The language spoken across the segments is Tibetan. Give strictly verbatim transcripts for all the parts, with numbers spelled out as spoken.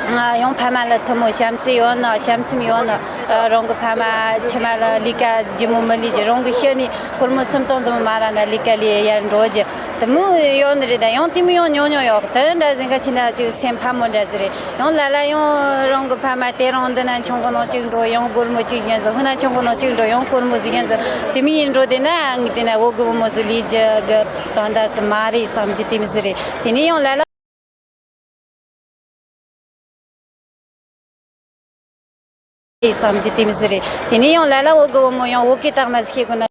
ཡང་ཕ་མ་ལ་ཐུ་མོ་བྱམས་བརྩེ་ཡོད་ན་བྱམས་སེམས་ཡོད་ན། རང་གི་ཕ་མ་ཕྱི་མ་ལ་ལས་ཀ་ལྗིད་མོ་མི་ལས་ཀྱི་རང་གི་ཤི་ནས་སྒོར་མོ་སུམ་སྟོང་ཙམ་མ་རག་ན་ལས་ཀ་ལས་ཡར་འགྲོ་རྒྱུ་དེ་མོ་ཡོད་ནི་རེད། ད་ཡང་དེ་མོ་ཡང་ཉུང་ཉུང་ཡོད། དེ་འདྲ་ཟིན་ཁ་ཕྱི་ན་ཅིག་སེམས་ཕམ་མོ་འདྲ་ཟིག་རེད། ཡང་ལ་ལ་ཡང་རང་གི་ཕ་མ་དེ་རང་འདི་ན་ཆུང་གོ་ནང་གཅིག་འགྲོ། ཡང་སྒོར་མོ་གཅིག་ཉན་ཟིག་ཧུ་ན་ཆུང་གོ་ནང་གཅིག་འགྲོ། ཡང་སྒོར་མོ་ཟིག་ཉན་ཟིག་དེ་མོ་ཡིན་འགྲོ། དེ་ན་ངས་དེ་ན་འོ་གི་བུ་མོ་ཟིག་ལས་རྒྱུ་གི་དོན་དག་ཟིག་མ་རེད་བསམ་གྱི་དེ་མོ་ཟིག་རེད། དེ་ནས་ཡང་ལ་ལ། རེད་བསམ་གྱི་དེ་མོ་ཟིག་རེད། དེ་ནས་ཡང་ལ་ལ་འོ་གི་བུ་མོ་ཡང་འོ་སྐད་དག་མ་ཟིག་ཤེས་དགོས་ན།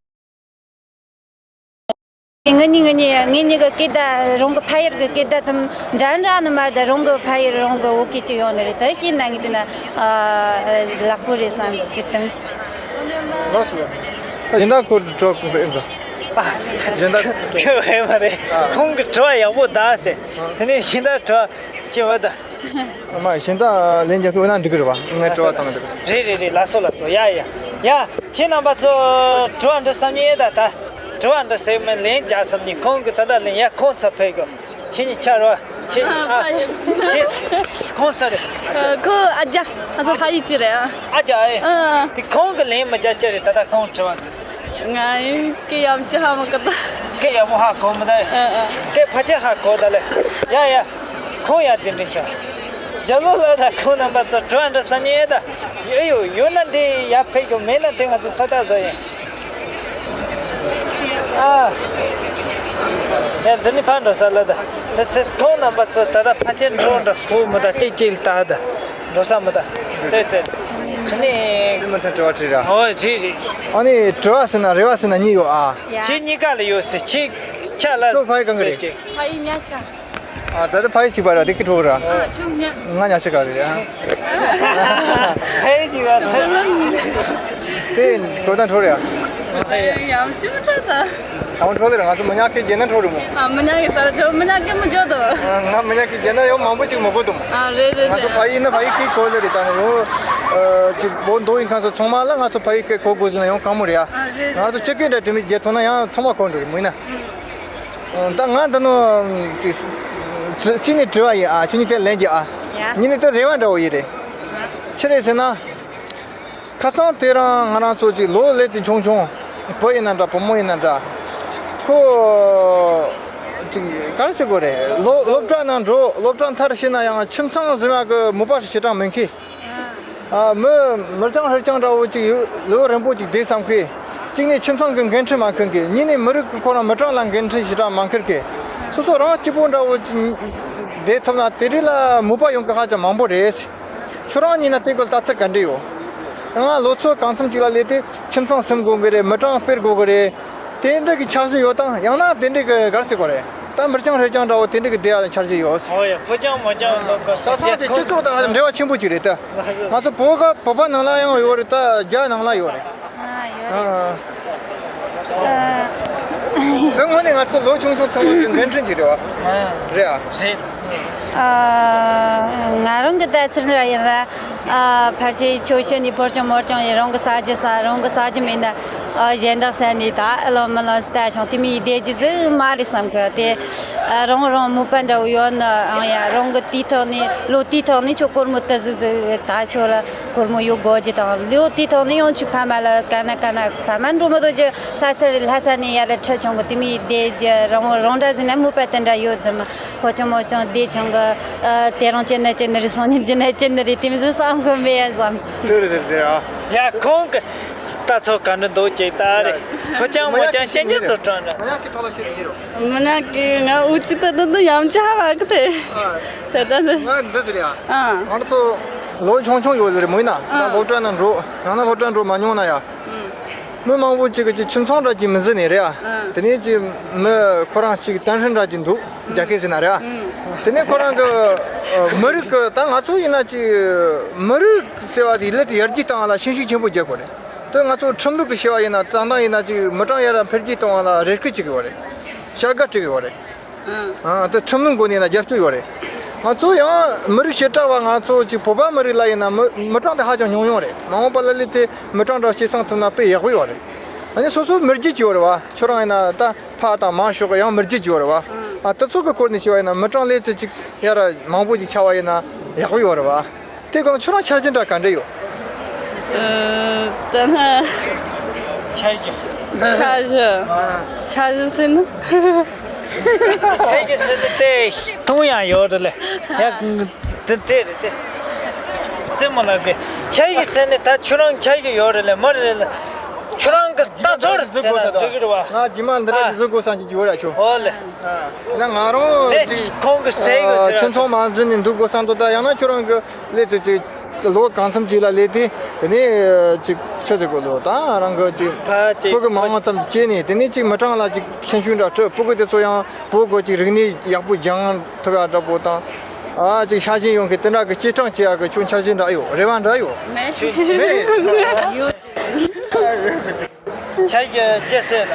ངེད་གཉིས་ངེད་གཉིས་ངེད་གཉིས་ཀྱི་སྐད་བརྡ་རང་གི་ཕ་ཡུལ་གྱི་སྐད་བརྡ་དང་འདྲ་འདྲ་ནི་མ་རེད། རང་གི་ཕ་ཡུལ་རང་གི་འོ་སྐད་ཅིག་ཡོང་ནི་རེད། དེ་སྐད་ན་ངས་དེ་ན་ལག་པོ་རེད་བསམ་གྱི་དེ་མོ་ཟིག་རེད། ལགས་སོ། གཞན་དག་ཁོ་དྲི་བ་ཁོང་གི་ཨེ་འདུག་གཞན་དག་ཁོ་ཨེ་མ་རེད། ཁོང་གི་དྲི་བ་ཡག་པོ་གདའ་ཟེར། དེ་ནས་གཞན་དག་དྲི་བ་ཅི་བ་ད། མ་གཞན་དག་ལན་རྒྱག་གི་འོ་ན་འགྲིག་གི་རེད་བ། ངས་དྲི་བ་བཏང་འགྲིག་གི་རེད། རེད་རེད། ལགས་སོ་ལགས་སོ། ཡ་ཡ་ཡ། ཁྱེད་རྣམ་པ་ཚོ་དྲི་བ་འདྲི་བསམ་ཉེ་ད་ད། དྲི་བ་འདྲི་ཟེར་མི་ལན་རྒྱག་བསམ་ཉེ། ཁོང་གི་ད་ད་ལན་ཡ་ཁོང་ཚ་ཕེ་གི། ཁྱེད་གཉིས་ཆ་རོ། ཁྱེད་ཨ། ཁྱེད་ཁོང་ས་རེད། ཁོ་ཨ་ཅག་ང་ཚོ་ཕ་ཡུལ་གཅིག་རེད་ཨ། ཨ་ཅག་ཨེ། དེ་ཁོང་གི་ལན་མི་རྒྱག་ཅི་རེད། ད་ད་ཁོང་དྲི་བ་འདྲི། ང་ཡིན་སྐད་ཡམ་ཆི་ཧ་མ་གོ་ད། སྐད་ཡག་པོ་ཧ་གོ་མི་ད། ཨ་ཨ། སྐད་ཕལ་ཆེར་ཧ་གོ་ད་ལེ། ཡ་ཡ། ཁོང་ཡ་དེ་འདྲ་ཤག་རྒྱ་ལོ་ལ་ད་ཁོང་རྣམ་པ་ཚོ་དྲི་བ་འདྲི་ས་ཉེ་ད། ཡོད་ཡོད་ཡོད་ན་འདི་ཡ་ཕེབས་གོ་མེད་ན་དེ་ང་ཚོ་ཐ་ད་ཟ་ཡིན། ཨ། ཡ་འདི་ནི་ཕར་འགྲོ་ས་ལ་ད། ད་ཚེ་ཁོང་རྣམ་པ་ཚོ་ད་ད་ཕལ་ཆེར་འགྲོ་འདྲ་ཁོ་མི་ད་ཅིག་ཅིག་ལ་ད་ད། འགྲོ་ས་མི་ད། དེ་ཚེ། ཁ་ནི། མི་མཐུན་དྲི་བ་དྲིས་ར། ཨོ་རེད་རེད། ཨ་ནི་དྲི་བ་ཟེར་ན་རེ་བ་ཟེར་ན་གཉིས་ཡོད་ཨ། ཡ། ཁྱེད་གཉིས་ཀ་ལ་ཡོད་ཟེར། ཁྱེད་ཆ་ལ། ཁྱོད་ཕ་ཡུལ་གང་གི་རེད། ཕ་ཡུལ་ཉ་ཆ། ཨ་ད་ལྟ་ཕ་ཡུལ་གཅིག་པ་ར་དེ་ཁྱེད་གྲོགས་ར། ཨ་ཁྱོད་ཉ། ང་ཉ་ཆ་ག་རེ་རེད་ཨ། ཕ་ཡུལ་གཅིག་པ་ར། དེ་གོ་ད་གྲོགས་རེད་ཨ། ཡམ་ཆི་མི་ཁྲོ་ད། ཨ་ཁྲོ་ལེ་ར་ང་ཚོ་མི་ཉག་གི་རྒྱལ་ན་ཁྲོ་རེད་མོ། ཨ་མི་ཉག་གི་ས་ར་ཆོ་མི་ཉག་གི་མི་འཇོ་དོ། ང་མི་ཉག་གི་རྒྱལ་ན་ཡོ་མང་པོ་ཅིག་མི་གོ་དོ་མོ། ཨ་རེད་རེད་ང་ཚོ་རེད། ཕ་ཡུལ་ན་ཕ་ཡུལ་གི་གོ་ལེ་རེད་ད་ནི་ཡོ། ཅིག་བོ་མདོ་ཡིན་ཁང་ཚོ་ཚང་མ་ལ་ང་ཚོ་ཕ་ཡུལ་གི་གོ་དགོས་ཟེར་ན་ཡོང་དཀའ་མོ་རེད་ཨ། ཨ་རེད་རེད། ང་ཚོ་ཆུ་སྐད་འདྲ་དྲི་མི་རྒྱལ་ཐོན་ན་ཡང་ཚང་མ་གོ་འགྲོ་རེད་མོ་ཡིན་ན། ད་ང་འདི་ནོ། ཅིག་ཅིག་ནི་དྲི་བ་ཡིན་ཨ་ཅིག་ནི་དེ་ལན་རྒྱག་ཨ། ཡ། ཉིན་ནི་དེ་རེ་བ་འདྲ་བོ་ཡིན་རེད། ཆི་རེད་ཟེར་ན། ཁ་སང་དེ་རང་ང་རང་ཚོ་ཅིག་ལོ་ལས་ཏེ་ཆུང་ཆུང་། བུ་ཡིན་ན་འདྲ་བུ་མོ་ཡིན་ན་འདྲ། ཁོ། ཅིག་ག་རེ་ཟེར་དགོས་རེད། ལོ་སློབ་གྲྭ་ནང་འགྲོ་སློབ་གྲྭ་མཐར་ཕྱིན་ན་ཡང་ཁྱིམ་ཚང་ཟིན་ཡག་གི་མོས་པ་ཞེ་དྲག་མེད་མཁན། ཨ་མི་མི་རྐྱང་ཧྲིལ་རྐྱང་འདྲ་བོ་ཅིག་ཡོད་ལོ་རིང་པོ་ཅིག་བསྡད་བསམ་མཁན། གཅིག་ནས་ཁྱིམ་ཚང་གི་འགན་འཁྲི་མ་འཁུར་མཁན། གཉིས་ནས་མི་རིགས་ཀྱི་ཁོ་རང་མི་གྲངས་ལ་འགན་འཁྲི་ཞེ་དྲག་མ་འཁུར་མཁན། སོ་སོ་རང་སྐྱིད་པོ་འདྲ་བོ་ཅིག་བསྡད་ཐུབ་ན་དེ་རིགས་ལ་མོས་པ་ཡོང་གི་ཧ་ཅང་མང་པོ་རེད། ཁྱོད་རང་ཉིད་ན་དེ་སྐོར་ལྟ་ཚུལ་ག་འདྲ་ཡོད། ང་ལོ་ཚོད་གང་འཚམ་ཅིག་ལ་སླེབས་ཏེ་ཁྱིམ་ཚང་ཟིན་དགོས་གི་རེད། མི་གྲངས་སྤེལ་དགོས་གི་རེད། དེ་འདྲ་གི་འཆར་གཞི་ཡོད་དང་ཡང་ན་དེ་འདྲ་གི་ག་རེ་ཟེར་དགོས་རེད། ད་མི་རྐྱང་ཧྲིལ་རྐྱང་འདྲ་བོ་དེ་འདྲ་གི་བསྡད་ཡག་འཆར་གཞི་ཡོད། ཨོ་ཡ་ཕོ་རྐྱང་མོ་རྐྱང་ལོག་ག་ས་ཚང་དེ་སྤྱི་ཚོགས་དང་འབྲེལ་བ་ཆེན་པོ་ཅིག་རེད་ད། ང་ཚོ་བོད་ག་བོད་པ་ནང་ལ་ཡང་ཡོད་རེད་ད་རྒྱ་ནང་ལ་ཡོད་རེད། ཨ་ཡོད་རེད། ཨ། དོན་དངོས་ནས་ང་ཚོ་ལོ་ཆུང་ཆུང་ཚང་མ་གི་འགན་འཁྲི་ཅིག་རེད་བ། རེད་ཨ། རེད། ཨ། ང་རང་གི་ལྟ་ཚུལ་ལ་ཡིན་ན། ཨ། ཕལ་ཆེར་ཁྱོ་ཤུལ་ནས་ཕོ་རྐྱང་མོ་རྐྱང་ཡིན་རང་གི་ཟ་རྒྱུ་ཟ་རང་གི་ཟ་རྒྱུ་མེད་ན། ཨ། གཞན་དག་ཟ་ནས་ད་ཨེ་ལོ་མི་ལོ་ཟ་ད་བྱུང་དེ་མིའི་བསྡད་རྒྱུ་ཟིག་མ་རེད་བསམ་གི་དེ། ཨ། རང་རང་མོས་པ་འདྲ་བོ་ཡོད་ན་ཨང་ཡ་རང་གི་དེའི་ཐོག་ནས་ལོ་དེའི་ཐོག་ནས་ཁྱོད་སྒོར་མོ་དུ་ཟིག་ཟིག་ད་ཁྱོད་ལ་སྒོར་མོ་ཡོད་དགོས་རྒྱུ་དང་ལོ་དེའི་ཐོག་ནས་ཡང་ཁྱོད་ཕ་མ་ལ་ག་ན་ག་ན་ཕ་མ་འགྲོ་མི་འདོད་རྒྱུ་ལྷ་ས་རེད་ལྷ་ས་ནས་ཡར་ལ་ཁྲིད་བྱུང་གི་དེ་མིའི་བསྡད་རྒྱུ་རང་རང་འདྲ་ཟིག་ན་མོས་པ་དེ་འདྲ་ཡོད་ཙམ། ཕོ་རྐྱང་མོ་རྐྱང་བསྡད་ཆང་གི། ཨ། དེ་རིང་ཅི་ནས་ཅི་ནས་རེད། སང་ཉིན་ཅི་ནས་ཅི་ནས་རེད། དེ་མི་ཟིག་བསམ་གི་མེད་ཡ་བསམ་ཞིག་དེ་རེད་དེ་རེད་ཨ། ཡ་ཁོང་གི་ལྟ་ཚུལ་ག་འདྲ་འདུག་ཅེས་ལྟ་རེད། ཕོ་རྐྱང་མོ་རྐྱང་སྐྱེ་འགྱུར་ཚོ་དྲང་རེད། མི་ཉག་གི་ང་འུ་ཅི་ད་ད་ད་ཡམ་ཆ་བ་གི་དེ། ད་ད་ད། ང་འདི་ཟེར་ཡ། ཨ། ང་ཚོ་ལོ་ཆུང་ཆུང་ཡོད་ལེ་རེད་མོ་ཡིན་ན། ཨ། སློབ་གྲྭ་ནང་འགྲོ་ཡང་ན་སློབ་གྲྭ་འགྲོ་མ་མྱོང་ན་ཡ། མི་མང་པོ་ཅིག་གི་ཁྱིམ་ཚང་འདྲ་ཅིག་མི་འཛིན་ནས་རེད་ཨ། དེ་ནས་ཅིག་མི་ཁོ་རང་ཅིག་བརྟན་ཧྲིལ་འདྲ་ཅིག་འདུག་རྒྱ་སྐད་ཟེར་ན་རེད་ཨ། དེ་ནས་ཁོ་རང་གི་མི་རིགས་ཀྱི་ད་ང་ཚོ་ཡིན་ན་ཅིག་མི་རིགས་ཟེར་བ་དེ་ལས་ཡར་རྒྱས་བཏང་བ་ལ་ཤན་ཤུགས་ཆེན་པོ་རྒྱག་དགོས་རེད། དེ་ང་ཚོ་ཁྲིམས་ལུགས་ཀྱི་བྱ་བ་ཡིན་ན་ཏན་ཏན་ཡིན་ན་ཅིག་མི་གྲངས་ཡར་འཕེལ་རྒྱས་གཏོང་བ་ལ་རེ་སྐུལ་བྱེད་དགོས་རེད། བྱ་དགའ་སྤྲད་དགོས་རེད། ཨ། དེ་ཁྲིམས་ལུགས་སྒོ་ནས་ན་རྒྱབ་སྐྱོར་ཡོད་རེད། ང་ཚོ་ཡང་མི་རིགས་བྱེ་བྲག་པ་ང་ཚོ་ཅིག་བོད་པ་མི་རིགས་ལ་ཡིན་ན་མི་མི་གྲངས་དེ་ཧ་ཅང་ཉུང་ཉུང་རེད། མ་འོངས་པ་ལ་སླེབས་ཚེ་མི་གྲངས་འདྲ་སྐྱེད་སྲིང་ཐུབ་ན་དཔེ་ཡག་པོ་ཡོད་རེད། ཨ་ནི་སོ་སོ་མི་རྒྱུད་ཀྱི་ཡོད་རེད་བ། ཁྱོད་རང་ཡིན་ན་ད་ཕ་དང་མ་ཤོག་ཡང་མི་རྒྱུད་ཀྱི་ཡོད་རེད་བ། ཨ་དེ་ཚོ་གི་སྐོར་ནས་བཤད་པ་ཡིན་ན་མི་གྲངས་ལས་ཚེ་གཅིག་ཡར་མང་པོ་ཅིག་ཆགས་པ་ཡིན་ན་ཡག་པོ་ཡོད་རེད་བ། དེ་གང་ཁྱོད་རང་འཆར་གཞི་འདྲ་ག་འདྲ་ཡོད། ཨ་ད་ན་འཆར་གཞི། འཆར་གཞི། འཆར་གཞི་ཟེར་ན། འཆར་གཞི་ཟེར་ན་དེ་མཐོང་ཡང་ཡོད་རེད་ལེ། ཡ། དེ་དེ་རེད་དེ། རྩེད་མོ་ལགས་ཀྱིས་འཆར་གཞི་ཟེར་ནས་ད་ཁྱོད་རང་འཆར་གཞི་ཡོད་རེད་ལེ་མ་རེད་ལེ། ཁྱོད་རང་གི་ལྟ་ཚུལ་ཟེར་ན་འགྲིག་གི་རེད་བ། ང་རྗེས་མ་འདི་འདྲ་ཨ། ཅིག་བཟོ་དགོས་བསམ་གྱི་ཡོད་ར་ཁྱོད། ཨོ་ལེ། ཨ། ན་ང་རང་དེ་ཅིག་ཁོང་གི་ཟས་གི་ཨ་ཟེར་ཁྱོད་ར་ཚང་མ་འཛུལ་ནས་འདུག་དགོས་བསམ་འདུག་ད་ཡང་ན་ཁྱོད་རང་གི་ལས་ཚེ་ཅིག་ལོ་གང་འཚམ་ཅིག་ལ་ལས་ཏེ་དེ་ནས་ཅིག་ཆུ་ཟེར་དགོས་ལོ་ད་རང་གི་ཅིག་ཕ་ཅིག་སྤུ་གུ་མང་མང་ཙམ་ཅིག་སྐྱེས་ནས་དེ་ནས་ཅིག་མི་གྲངས་ལ་ཅིག་ཤན་ཤུགས་འདྲ་སྤྲོད་སྤུ་གུ་དེ་ཚོ་ཡང་བོད་གོ་ཅིག་རིག་གནས་ཡག་པོ་སྦྱང་ཐུབ་ཡ་འདྲ་པོ་དང་། ཨ་ཅིག་ཤ་ཞེན་ཡོང་གི་དེ་འདྲ་གི་སྐྱེ་གྲངས་བྱེད་ཡ་གི་ཁྱོད་འཆར་གཞི་འདྲ་ཡོད་རེ་བ་འདྲ་ཡོད། མེད། མེད། འཆར་གཞི་ཅི་ཟེར་ལ།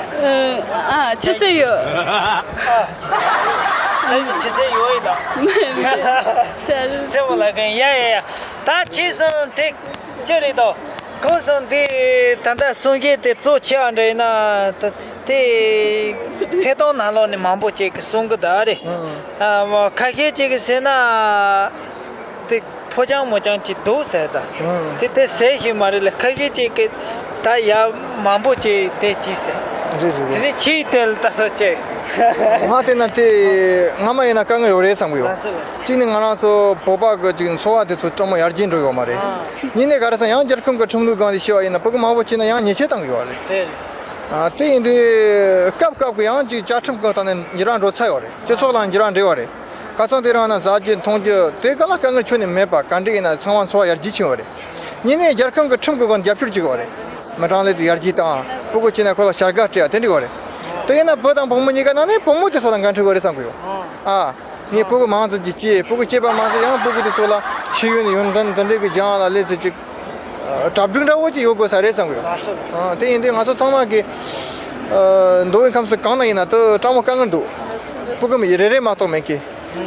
ཨ་ཅི་ཟེར་ཡོད། ཨ། འཆར་གཞི་ཅི་ཟེར་ཡོད་ཡིན་ལ། མེད་མེད། འཆར་གཞི་ཟེར་མོ་ལ་གན་ཡ་ཡ་ཡ། ད་ཅི་སོང་དེ་ཅི་རེད་དོ། ཁོང་སོང་དེ་ད་ལྟ་གསུང་བཤད་དེ་གཙོ་ཆེ་བ་འདྲ་ཡིན་ན་ད་དེ་ཐད་གཏོང་ནང་ལོགས་ནས་མང་པོ་ཅིག་གི་གསུང་གི་ད་རེད། ཨ་ཁ་ཤས་ཅིག་གི་ཟེར་ན་དེ་ཕོ་རྐྱང་མོ་རྐྱང་ཅིག་འདུག་ཟེར་ད། དེ་དེ་ཟེར་ཞིག་མ་རེད་ལ་ཁ་ཤས་ཅིག་གི་ད་ཡ་མང་པོ་ཅིག་དེ་ཅིག་ཟེར། རེད་རེད་དེ་རེད། ནི་ཕྱིའི་དེ་ལ་ལྟ་ས་ཅིག་ང་བལྟས་ན་དེ་སྔ་མ་ཡིན་ན་དཀའ་ངལ་ཡོད་རེད་བསམ་གི་ཡོད། ལགས་སོ་ལགས་སོ། གཅིག་ནི་ང་རང་ཚོ་བོད་པ་གི་ཅིག་འཚོ་བ་དེ་ཚོ་སྤྲང་མོ་ཡར་རྒྱས་འགྲོ་ཡོད་མ་རེད། ཨ། གཉིས་ནས་ག་རེ་ཟེར་ཡང་རྒྱལ་ཁབ་ཀྱི་ཁྲིམས་ལུགས་སྒང་དེ་བཤད་པ་ཡིན་ན་ཕྲུ་གུ་མང་པོ་སྐྱེས་ན་ཡང་ཉེས་ཆད་བཏང་གི་ཡོད་རེད། དེ་རེད། ཨ་དེ་ཡིན་དུས་སྐབས་སྐབས་ཀྱི་ཡང་ཅིག་བཅའ་ཁྲིམས་གང་ལྟར་ནས་འགྱུར་བ་འགྲོ་ཚར་ཡོད་རེད། སྤྱི་ཚོགས་ལའང་འགྱུར་བ་འགྲོ་བ་རེད། ཁ་སང་དེ་རིང་ན་ཟ་རྒྱུ་འཐུང་རྒྱུ་དེ་ག་ལ་དཀའ་ངལ་ཁྱོན་ནས་མེད་པ་ག་འདྲ་ཡིན་ན་ཚང་མ་འཚོ་བ་ཡར་རྒྱས་ཕྱིན་ཡོད་རེད། གཉིས་ནས་རྒྱལ་ཁབ་ཀྱི་ཁྲིམས་ཀྱི་སྒང་རྒྱབ་སྐྱོར་བྱེད་དགོས་རེད། མི་གྲངས་ལས་ཚེ་ཡར་རྒྱས་དང་སྤུ་གུ་སྐྱེས་ན་ཁོ་ལ་བྱ་དགའ་སྤྲད་ཡ་དེ་འདྲ་དགོས་རེད། དེ་ཡིན་ན་བུ་དང་བུ་མོ་གཉིས་ཀ་ནང་ནས་བུ་མོ་དེ་ཚོ་ལ་འགན་འཁྲི་དགོས་རེད་བསམ་གི་ཡོད། ཨ། ངས་སྤུ་གུ་མང་ཙམ་ཅིག་སྐྱེས་སྤུ་གུ་སྐྱེས་པ་མ་ཟད་ཡང་སྤུ་གུ་དེ་ཚོ་ལ་ཤེས་ཡོན་ཡོན་ཏན་དེ་འདྲའི་གི་སྦྱང་ཡ་ལ་ལས་ཚེ་ཅིག་གྲ་སྒྲིག་འདྲ་བོ་ཅིག་ཡོད་དགོས་ས་རེད་བསམ་གི་ཡོད། ལགས་སོ། ཨ་དེ་ཡིན་དུས་ང་ཚོ་ཚང་མ་གི་མདོ་དབུས་ཁམས་གསུམ་གང་ན་ཡིན་ན་དུ་སྤྲང་མོ་དཀའ་ངལ་འདུག་སྤུ་གུ་མི་རེ་རེ་མ་གཏོགས་མེད་གི།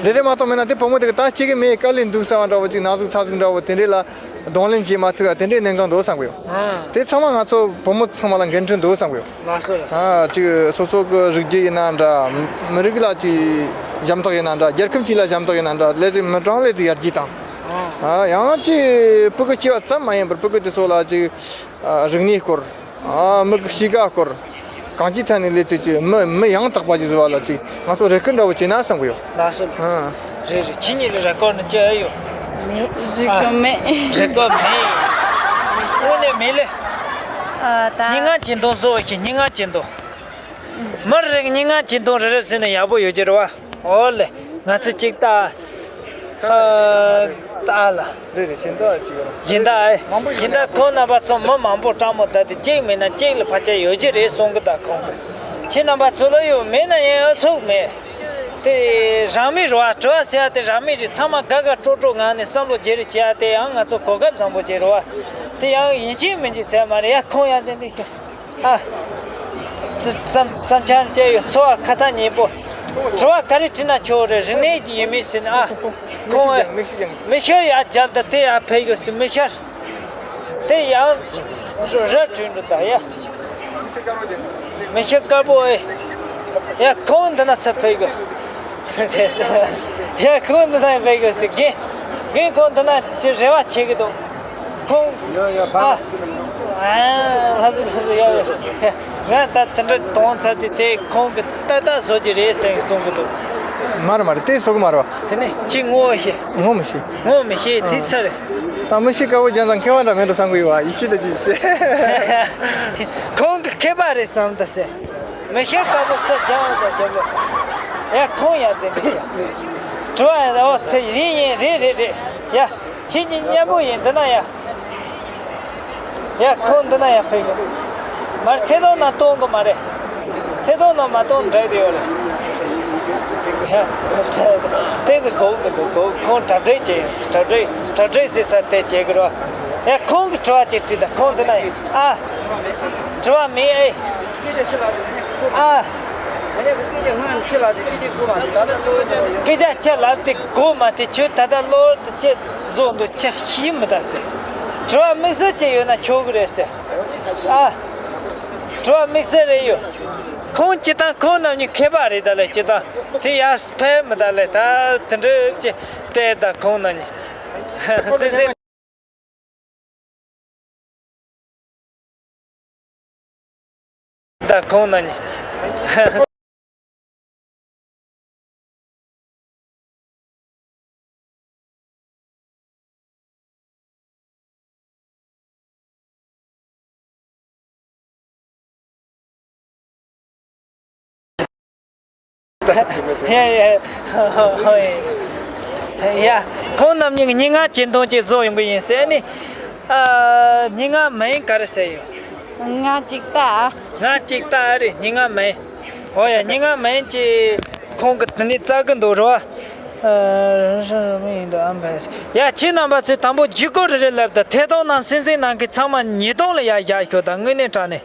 རེ་རེ་མ་གཏོགས་མེད་ན་དེ་བུ་མོ་དེ་གི་ད་སྐྱེ་གི་མེད་དཀའ་ལས་འདུག་ཟེར་བ་འདྲ་བོ་ཅིག་ན་ཟུག་ཚ་ཟུག་འདྲ་བོ་དེ་འདྲས་ལ་གདོང་ལེན་བྱེད་མ་ཐུབ་ཡ་དེ་འདྲས་གནད་འགག་འདུག་བསམ་གི་ཡོད། དེ་ཚང་མ་ང་ཚོ་བུ་མོ་ཚང་མ་ལ་འགན་འཁྲི་འདུག་བསམ་གི་ཡོད། ལགས་སོ་ལགས་སོ། ཨ་ཅིག་སོ་སོ་གི་རིགས་རྒྱུད་ཡིན་ན་འདྲ། མི་རིགས་ལ་ཅིག་ཞབས་འདེགས་ཡིན་ན་འདྲ། རྒྱལ་ཁབ་ཅིག་ལ་ཞབས་འདེགས་ཡིན་ན་འདྲ། ལས་ཚེ་མི་གྲངས་ལས་ཚེ་ཡར་རྒྱས་དང་། ཨ་ཡང་ཅིག་སྤུ་གུ་སྐྱེ་བ་ཙམ་མ་ཡིན་པར་སྤུ་གུ་དེ་ཚོ་ལ་ཅིག་རིག་གནས་སྐོར། ཨ་མི་གི་གཤིས་ཀ་སྐོར། གང་ཅིའི་ཐད་ནས་ལས་ཚེ་ཅིག་མི་མི་ཡང་དག་པ་ཅིག་བཟོ་བ་ལ་ཅིག་ང་ཚོ་རེ་སྐུལ་འདྲ་བོ་བྱས་ན་བསམ་གི་ཡོད། ལགས་སོ། ཨ། རེད་རེད། ཁྱེད་གཉིས་ལ་རེ་སྐུལ་ནི་ཅི་ཨེ་ཡོད། མེད། རེ་སྐུལ་མེད། རེ་སྐུལ་མེད། དངོས་གནས་མེད་ལེ། ཨ་ད། སྙན་ངག་ཅིག་འདོན་བཟོ་བ་ཞིག་སྙན་ངག་ཅིག་འདོན། མི་རེ་སྙན་ངག་ཅིག་འདོན་རེ་རེ་ཟེར་ནས་ཡག་པོ་ཡོད་ཀྱི་རེད་བ། ཨོ་ལེ། ང་ཚོ་གཅིག་ལྟ། ཨ། ལྟ་ལ། རེད་རེད། གཞན་དག་ཅིག་ཡོད་ར། གཞན་དག་ཨེ། མང་པོ་ཡོད་གཞན་དག་ཁོང་རྣམ་པ་ཚོ་མི་མང་པོ་སྤྲང་མོ་ད་དེ་གཅིག་མེད་ན་གཅིག་ལ་ཕལ་ཆེར་ཡོད་ཀྱི་རེད་གསུང་གི་ད་ཁོང་གི། ཁྱེད་རྣམ་པ་ཚོ་ལ་ཡོད་མེད་ན་ཡང་ཨ་ཚུགས་མེད། དེ་རང་མི་རེད་བ། དྲི་བ་ཟེར་ཡ་དེ་རང་མི་རེད། ཚང་མ་དགའ་དགའ་སྤྲོ་སྤྲོ་ངང་ནས་བསམ་བློ་བརྗེ་རེས་བྱེད་ཡ་དེ་ཡང་ང་ཚོ་གོ་སྐབས་བཟང་པོ་བྱེད་རེད་བ། དེ་ཡང་ཡིན་གཅིག་མིན་གཅིག་ཟེར་མ་རེད་ཡ། ཁོང་ཡ་དེ་འདྲ་ཤོད། ཨ། བསམ་བསམ་འཆར་བཅས་ཡོད། འཚོ་བ་ཁ་ཐག་ཉེ་པོ། དྲི་བ་ག་རེ་དྲིས་ན་ཆོག་རེད། རིག་གནས་ཀྱི་ཡོད་མེད་ཟེར་ན་ཨ། ཁོང་ཨེ། མིག་ཤེལ་ཡང་མིག་ཤེལ་ཡར་རྒྱབ་ད་དེ་ཡར་ཕེབས་དགོས་ཟེར་མིག་ཤེལ། དེ་ཡང་ར་བྲིས་འགྲོ་ད་ཡ། མིག་ཤེལ་དཀར་པོ་ཨེ། ཡ་ཁོང་འདི་ན་ཚུར་ཕེབས་དགོས། ཡ་ཁོང་འདི་ན་ཕེབས་དགོས་ཟེར་རྒན། རྒན་ཁོང་འདི་ན་ཚུར་རེ་བ་བྱེད་ཀྱི་འདུག་ཁོང་། ཡ་ཡ་ཕ། ཨ། ཨ། ལྷ་སུ་ལྷ་སུ་ཡ་ཡ། ང་ད་དེ་འདྲ་གཏོང་ཚར་དུས་དེ་ཁོང་གིས་ཏག་ཏག་བཟོ་རྒྱུ་རེད་ཟེར་གསུང་གི་འདུག་མ་རེད་མ་རེད། དེ་བཟོ་གི་མ་རེད་བ། དེ་ནས་ཁྱེད་ངོ་ཤེས། ངོ་མི་ཤེས། ངོ་མི་ཤེས་དེ་ཚར་རེད། ད་མི་ཤེས་དཀར་པོ་རྒྱན་ཚང་མཁས་པ་འདྲ་མེད་འགྲོ་བསམ་གི་ཡོད་བ། ཡིད་ཆེས་འདྲ་ཅིག་བྱས། ཁོང་གི་མཁས་པ་རེད་བསམ་ད་ཟེར། མི་ཤེས་དཀར་པོ་སུ་རྒྱན་འོང་ད་རྒྱན་པོ། ཡ་ཁོང་ཡ་དེ་འདྲ་ཡ། དྲི་བ་ཡ་ཨོ་དེ་རེད་ཡིན་རེད་རེད་རེད་ཡ། ཁྱེད་ཀྱི་མཉམ་པོ་ཡིན་འདི་ན་ཡ། ཡ་ཁོང་འདི་ན་ཡ་ཕེབས་ཡོད། མར་ཐད་གཏོང་ནང་གཏོང་གི་མ་རེད། ཐད་གཏོང་ནང་མ་གཏོང་འདྲ་དེ་ཡོད་རེད། ཡ་ཏོག་ཙམ་དགོས་ཀྱི་འདུག་དགོས། ཁོང་གྲ་སྒྲིག་བྱས་ཡིན་ཟེར། གྲ་སྒྲིག་གྲ་སྒྲིག་ཟེར་ཚར་དེ་བྱེད་ཀྱི་རེད། ཡ་ཁོང་གི་དྲི་བ་ཅིག་དྲིས་དང་ཁོང་འདི་ན་ཡ་ཨ། དྲི་བ་མེད་ཨེ། ཨ། སྐད་ཆ་ཁྱེད་ལབ་དེ་གོ་མ་དེ་ཁྱོད་ད་ལྟ་གློ་བུར་དུ་ཁྱེད་བཟོ་འདུག་ཁྱེད་ཤེས་མི་ད་ཟེར། དྲི་བ་དམིགས་བསལ་ཅིག་ཡོད་ན་ཆོག་གི་རེད་ཟེར། ཨ། དྲི་བ་དམིགས་བསལ་རེ་ཡོད། ཁོང་སྤྱིར་བཏང་ཁོང་རྣམ་གཉིས་མཁས་པ་རེད་ད་ལས་སྤྱིར་བཏང་དེ་ཡར་ཕེབས་མི་ད་ལས་ད་དེ་འདྲ་ཅི་བལྟས་ད་ཁོང་རྣམ་གཉིས་སེམས་སེམས། ད་ཁོང་རྣམ་གཉིས། ཡ་ཡ། ཡ། ཁོང་རྣམ་གཉིས་ཀྱི་སྙན་ངག་གཅིག་འདོན་ཅིག་བཟོ་ཡོང་གི་ཡིན་ཟེར་ནི། ཨ། སྙན་ངག་མིང་ག་རེ་ཟེར་ཡོད། ང་གཅིག་ལྟ། ང་གཅིག་ལྟ་རེད་སྙན་ངག་མིང་། ཨོ་ཡ་སྙན་ངག་མིང་ཅིག་ཁོང་གི་དེ་ནས་བཙལ་གི་འདུག་རེད་བ། ཨ། ཡ་ཁྱེད་རྣམ་པ་ཚོས་དང་པོ་བརྒྱུད་སྐུར་རེ་རེ་ལབ་དང་ཐད་གཏོང་ནང་གསན་གཟིགས་གནང་མཁན་ཚང་མ་ཉིས་སྟོང་ལ་ཡར་བཞག་ཤོག་དང་དངོས་གནས་དྲང་གནས།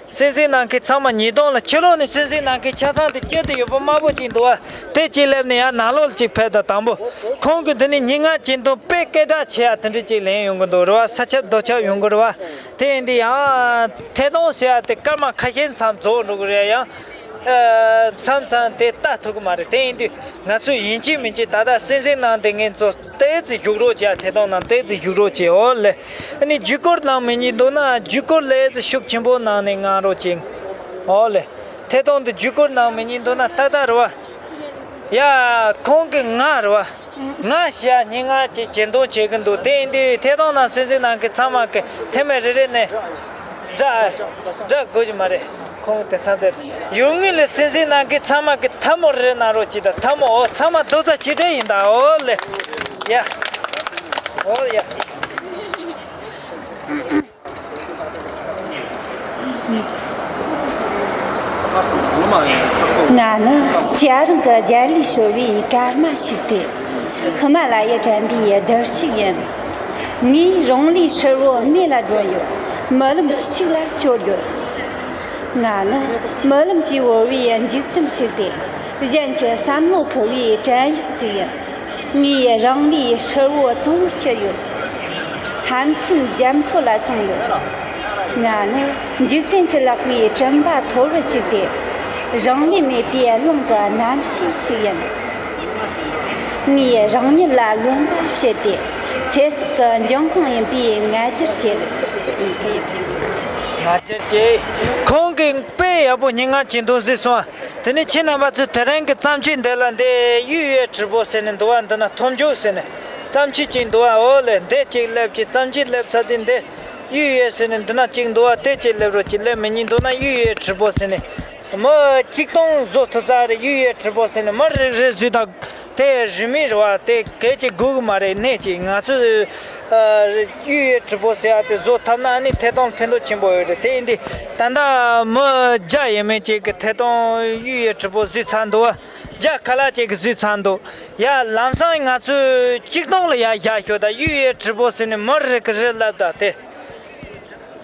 གསན་གཟིགས་གནང་མཁན་ཚང་མ་ཉིས་སྟོང་ལ་ཕྱི་ལོགས་ནས་གསན་གཟིགས་གནང་མཁན་ཆ་ཚང་དེ་སྐྱོད་དུ་ཡོད་པ་དམར་པོ་ཅིག་འདུག་བ། དེ་གཅིག་སླེབས་ནས་ཡར་ནང་ལོགས་ལ་ཅིག་ཕེབས་དང་དང་པོ། ཁོང་གིས་འདི་ནས་སྙན་ངག་གཅིག་འདོན་དཔེ་སྐད་གྲགས་ཆེ་ཡ་དེ་འདྲ་ཅིག་ལེན་ཡོང་གི་འདུག་རེད་བ། ས་ཁྱབ་རྡོ་ཁྱབ་ཡོང་གི་རེད་བ། དེ་ཡིན་དུས་ཡང་ཐད་གཏོང་ཟེར་ཡ་དེ་སྐར་མ་ཁ་ཤས་མཚམས་རྫོགས་འགྲོ་གི་རེད་ཡང་། མཚམས་མཚམས་དེ་ལྟ་ཐུབ་གི་མ་རེད། དེ་ཡིན་དུས་ང་ཚོས་ཡིན་གཅིག་མིན་གཅིག་ད་ལྟ་གསན་གཟིགས་གནང་བསྡད་མཁན་ཚོ་ཏོག་ཙམ་བཞུགས་རོགས་བྱས། ཐད་གཏོང་ནང་ཏོག་ཙམ་བཞུགས་རོགས་བྱས། འོ་ལེ། ཨ་ནི་བརྒྱུད་སྐུར་གནང་མི་ཉན་འདུག་ན་བརྒྱུད་སྐུར་ལས་ཙི་ཤུགས་ཆེན་པོ་གནང་ནས་གནང་རོགས་བྱེད། ཨོ་ལེ། ཐད་གཏོང་དུ་བརྒྱུད་སྐུར་གནང་མི་ཉན་འདུག་ན་ཏག་ཏག་རེད་བ། ཡ། ཁོང་གིས་ང་རེད་བ། ང་ཞེས་སྙན་ངག་ཅིག་གཅིག་འདོན་བྱེད་ཀྱི་འདུག་དེ་ཡིན་དུས་ཐད་གཏོང་ནང་གསན་གཟིགས་གནང་མཁན་ཚང་མ་གི་ཐེངས་མ་རེ་རེ་ནས་སྒྲ་སྒྲ་དགོས་ཀྱི་མ་རེད། ཁོང་དེ་ཚང་དེར་ཡོད་ངེས་ལས་གསན་གཟིགས་གནང་མཁན་ཚང་མ་གི་ཐལ་མོ་རེ་རེ་གནང་རོགས་གྱིས་དང་། ཐལ་མོ། འོ། ཚང་མ་རྡོག་རྩ་གཅིག་སྒྲིལ་ཡིན་ད། འོ་ལེ། ཡ། འོ་ཡ། ང་ནི་རྒྱལ་རིམ་གྱི་རྒྱལ་ལས་ཤོར་བའི་སྐར་མ་ཞིག་སྟེ། ཧི་མ་ལ་ཡའི་དྲན་པའི་རྡུལ་གཅིག་ཡིན། ངའི་རང་ལུས་ཧྲིལ་བོ་མེ་ལ་སྒྲོན་ཡོད། རྨི་ལམ་ཞིག་ལ་བསྐྱོར་ཡོད། ང་ནི་རྨི་ལམ་གྱིས་བོར་བའི་འཇིག་རྟེན་ཞིག་སྟེ། གཞན་གྱི་བསམ་བློ་འཕུལ་བའི་བྲན་གཡོག་ཅིག་ཡིན། ངའི་རང་ལུས་ཧྲིལ་བོ་གཙང་བོར་གྱུར་ཡོད། ཧམ་སེམས་རྒྱ་མཚོ་ལ་སོང་ཡོད། ང་ནི་འཇིག་རྟེན་གྱི་ལག་པའི་དྲན་པ་འཐོར་བུ་ཞིག་སྟེ། རང་ལུས་མེད་པའི་རླུང་གི་རྣམ་ཤེས་ཤིག་ཡིན། ངས་རང་ཉིད་ལ་རློམ་པ་བྱེད་དེ། ཚེ་སྲོག་གི་འབྱུང་ཁུངས་ཡིན་པའི་ང་རྒྱལ་བྱེད། ང་རྒྱལ་བྱེད། ཁོང་གིས་དཔེ་ཡག་པོ་སྙན་ངག་ཅིག་འདོན་གཟིགས་སོང་། དེ་ནས་ཁྱེད་རྣམ་པ་ཚོས་དེ་རིང་གི་བརྩམས་ཆོས་འདི་ལ་འདི་གཡུ་ཡི་དྲིལ་བུ་ཟེར་ནས་འདུག་བ། འདི་ན་ཐོར་ཅོག་ཟེར་ནས་བརྩམས་ཆོས་ཅིག་འདུག་བ། འོ་ལེ། འདི་ཅིག་སླེབས་ཀྱི། བརྩམས་ཆོས་སླེབས་ཚར་དུས་འདི་གཡུ་ཡི་ཟེར་ནས་འདི་ན་ཅིག་འདུག་བ། དེ་ཅིག་སླེབས་རོགས་ཀྱི། སླེབས་མི་ཉན་འདུག་ན་གཡུ་ཡི་དྲིལ་བུ་ཟེར་ནས། མི་ཆིག་སྟོང་བཟོ་ཐུབ་ས་རེད། གཡུ་ཡི་དྲིལ་བུ་ཟེར་ནས་མི་རེ་རེ་བཟོས་དང་། དེ་རིན་མེད་རེད་བ། དེ་གལ་ཆེ་དགོས་གི་མ་རེད། གནད་ཅིག་ང་ཚོས་ཨ་གཡུ་ཡི་དྲིལ་བུ་ཟེར་ཡ་དེ་བཟོ་ཐུབ་ན་ཨ་ནི་ཐད་གཏོང་ཕན་ཐོགས་ཆེན་པོ་ཡོད་རེད། དེ་ཡིན་དུས་ད་ལྟ་མི་བརྒྱ་ཡས་མས་ཅིག་གི་ཐད་གཏོང་གཡུ་ཡི་དྲིལ་བུ་བཟོས་ཚར་འདུག་བ། བརྒྱ་ཁ་ལག་ཅིག་གིས་བཟོས་ཚར་འདུག་ཡ། ལམ་སང་ང་ཚོས་ཆིག་སྟོང་ལ་ཡར་བཞག་ཤོག་དང་། གཡུ་ཡི་དྲིལ་བུ་ཟེར་ནས་མི་རེ་གིས་རེ་ལབ་དང་། དེ་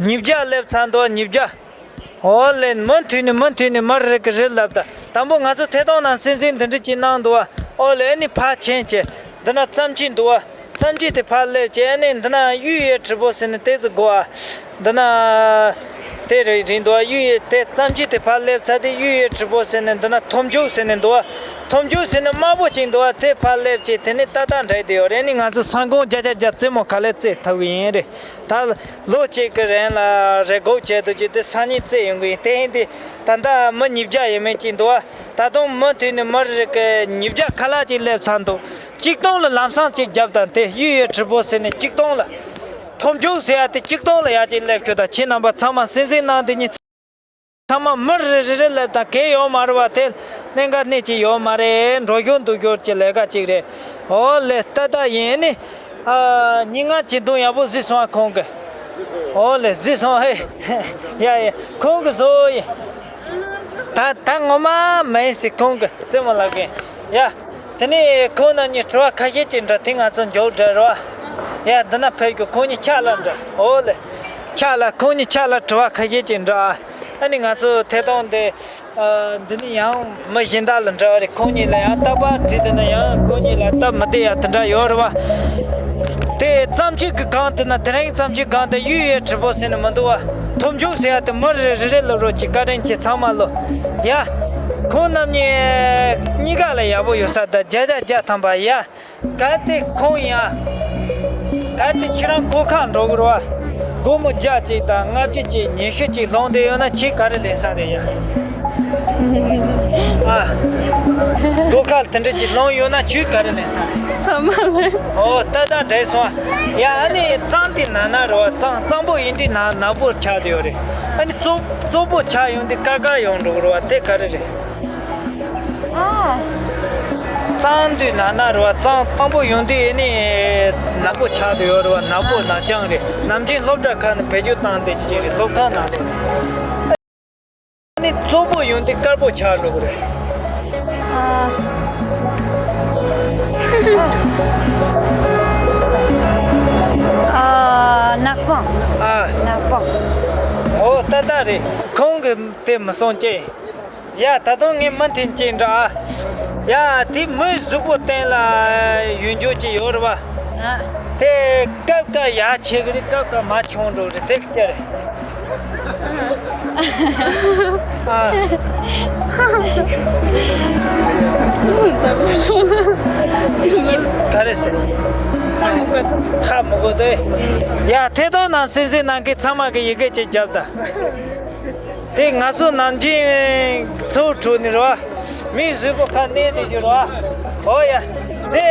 ཉིས་བརྒྱ་སླེབས་ཚར་འདུག་ཉིས་བརྒྱ། ཨོ་ལེ། མུ་མཐུད་ནས་མུ་མཐུད་ནས་མི་རེ་གིས་རེ་ལབ་དང་། དང་པོ་ང་ཚོ་ཐད་གཏོང་ནང་གསན་གཟིགས་འདི་འདྲ་ཅིག་གནང་འདུག་བ། ཨོ་ལེ། ཨ་ནི་ཕར་ཕྱིན་བྱས། འདི་ན་བརྩམས་ཆོས་འདུག་བ། བརྩམས་ཆོས་དེ་ཕར་སླེབས་བྱས། ཨ་ནི་འདི་ན་གཡུ་ཡི་དྲིལ་བུ་ཟེར་ནས་དེ་ཚོ་དགོས་བ། འདི་ན་དེ་རེད་རེད་འདུག་བ། གཡུ་ཡི་དེ་བརྩམས་ཆོས་དེ་ཕར་སླེབས་ཚར་དུས་གཡུ་ཡི་དྲིལ་བུ་ཟེར་ནས། འདི་ན་ཐོར་ཅོག་ཟེར་ནས་འདུག་བ། ཐོར་ཅོག་ཟེར་ནས་དམར་པོ་ཅིག་འདུག་བ། དེ་ཕར་སླེབས་བྱས། དེ་ནས་ཏག་ཏག་འདྲ་དེ་ཡོད་རེད། ཨ་ནི་ང་ཚོ་སང་དགོང་བརྒྱ་ཆ་བརྒྱ་རྩེད་མོ་ག་ལེར་རྩེ་ཐུབ་གི་ཡིན་རེད། ད་ལོ་གཅིག་གི་རིང་ལ་རེ་སྒུག་བྱས་འདུག་རྒྱུ་དེ་སང་ཉིན་རྩེ་ཡོང་གི་ཡིན། དེ་ཡིན་དུས་ད་ལྟ་མི་ཉིས་བརྒྱ་ཡས་མས་ཅིག་འདུག་བ། ད་དུང་མུ་མཐུད་ནས་མི་རེ་གིས་ཉིས་བརྒྱ་ཁ་ལག་ཅིག་སླེབས་ཚར་འདུག་ཆིག་སྟོང་ལ་ལམ་སང་ཅིག་བརྒྱབ་དང་། དེ་གཡུ་ཡི་དྲིལ་བུ་ཟེར་ནས་ཆིག་སྟོང་ལ། ཐོར་ཅོག་ཟེར་ཡ་དེ་ཆིག་སྟོང་ལ་ཡར་ཅིག་སླེབས་ཤོག་དང་། ཁྱེད་རྣམ་པ་ཚང་མ་གསན་གཟིགས་གནང་དེ་ཉིད། ཚང་མ་མི་རེ་རེ་རེ་སླེབས་དང་། གལ་ཡོད་མ་རེད་བ། དེ་གནད་འགག་གནད་ཅིག་ཡོད་མ་རེད། འགྲོ་ཤོར་འདུག་ཤོར་གྱི་ལས་ཀ་ཅིག་རེད། འོ་ལེ། ཏག་ཏག་ཡིན་ནི། ཨ་སྙན་ངག་ཅིག་འདོན་ཡག་པོ་བཟོས་སོང་ཨ་ཁོང་གིས། འོ་ལེ། བཟོས་སོང་། ཧེ། ཡ་ཡ། ཁོང་གིས་བཟོས་ཡིན། ད་ད་ངོ་མ་མིན་ཟེར་ཁོང་གིས་རྩེད་མོ་ལབ་གིན། ཡ། དེ་ནས་ཁོང་རྣམ་གཉིས་དྲི་བ་ཁ་ཤས་ཅིག་འདྲི། དེ་ང་ཚོ་མཇུག་སྒྲིལ་རོགས། ཡ། འདི་ན་ཕེབས་རྒྱུ། ཁོང་གཉིས་ཕྱག་ལ་འདྲི། འོ་ལེ། ཕྱག་ལ། ཁོང་གཉིས་ཕྱག་ལ་དྲི་བ་ཁ་ཤས་ཅིག་འདྲི་ཨ། ཨ་ནི་ང་ཚོ་ཐད་གཏོང་འདི། ཨ། འདི་ནི་ཡང་མི་གཞན་དག་ལ་འདྲི་བ་རེད། ཁོང་གཉིས་ལ་ཡང་རྟག་པར་དྲིས་བསྡད་ན་ཡང་ཁོང་གཉིས་ལ་སྟབས་མི་བདེ་ཡ་དེ་འདྲ་ཡོད་རེད་བ། དེ་བརྩམས་ཆོས་ཀྱི་སྒང་དེ་ན། དེ་རིང་བརྩམས་ཆོས་སྒང་དེ་གཡུ་ཡི་དྲིལ་བུ་ཟེར་ནས་མི་འདུག་བ། མཐོང་ཆུང་ཟེར་ཡ་དེ་མི་རེ་རེ་རེ་ལབ་རོགས་གྱིས། བཀའ་དྲིན་ཆེ། ཚང་མ་ལོ། ཡ། ཁོང་རྣམ་གཉིས་གཉིས་ཀ་ལ་ཡག་པོ་ཡོད་ས། ད་བརྒྱ་ཆ་བརྒྱ་ཐམ་པ་ཡ། གལ་ཏེ་ཁོང་ཡང་། གལ་ཏེ་ཁྱེད་རང་སྒོ་ཁར་འགྲོ་དགོས་རེད་བ། སྒོར་མོ་བརྒྱ་གཅིག་དང་ལྔ་བཅུ་གཅིག་ཉི་ཤུ་གཅིག་ལོངས་བསྡད་ཡོད་ན་ཁྱེད་ག་རེ་ལེན་ས་རེད་ཡ། ཨ། སྒོ་ཁར་དེ་འདྲ་གཅིག་ལོངས་ཡོད་ན་ཁྱོད་ག་རེ་ལེན་ས་རེད། ཚང་མ་ལེན། ཨོ་ད་ད་འགྲིག་སོང་ཨ། ཡ་ཨ་ནི་གཙང་དེ་ནང་ན་རེད་བ། གཙང་གཙང་པོ་ཡིན་དུས་ན་ནག་པོ་ཆགས་བསྡད་ཡོད་རེད། ཨ་ནི་བཙོག་བཙོག་པོ་ཆགས་ཡོང་དུས་དཀར་དཀར་ཡོང་འགྲོ་གི་རེད་བ། དེ་ག་རེ་རེད། ཨ། གཙང་དུས་ནང་ན་རེད་བ། གཙང་གཙང་པོ་ཡོང་དུས་ཨེ་ནི་ནག་པོ་ཆགས་བསྡད་ཡོད་རེད་བ། ནག་པོ་ནག་རྐྱང་རེད། ནམ་རྒྱུན་སློབ་གྲྭ་ཁག་ནས་བེད་སྤྱོད་བཏང་བསྡད་ཀྱི་རེད། སློབ་ཁང་ནང་ལོགས་ནས། ཨ་ནི་བཙོག་པོ་ཡོང་དུས་དཀར་པོ་ཆགས་འགྲོ་གི་རེད། ཨ། ཨ། ནག་པང་། ཨ། ནག་པང་། ཨོ་ད་ད་རེད། ཁོང་གིས་དེ་མི་གསུང་ཅེས། ཡ་ད་དུང་ངས་མུ་མཐུད་ཅིག་འདྲི་ཨ། ཡ་དེ་མི་གཟུགས་པོ་སྟེང་ལ་ཡོད་རྒྱུ་ཅིག་ཡོད་རེད་བ། ཨ། དེ་སྐབས་སྐབས་ཡར་ཆེ་གི་རེད། སྐབས་སྐབས་མར་ཆུང་འགྲོ་གི་རེད། དེ་ག་ཅི་རེད། ཨ། ག་རེ་ཟེར། ཧ་མི་གོ་དེ། ཡ་ཐད་གཏོང་ནང་གསན་གཟིགས་གནང་མཁན་ཚང་མ་གིས་ཡི་གེ་ཅིག་རྒྱོབ་དང་། དེ་ང་ཚོ་ནམ་རྒྱུན་ཚོའི་ཁྲོད་ནས་རེད་བ། མིའི་གཟུགས་པོ་ཁ་གནས་དེ་ཞིག་རེད་བ། ཨོ་ཡ། དེ་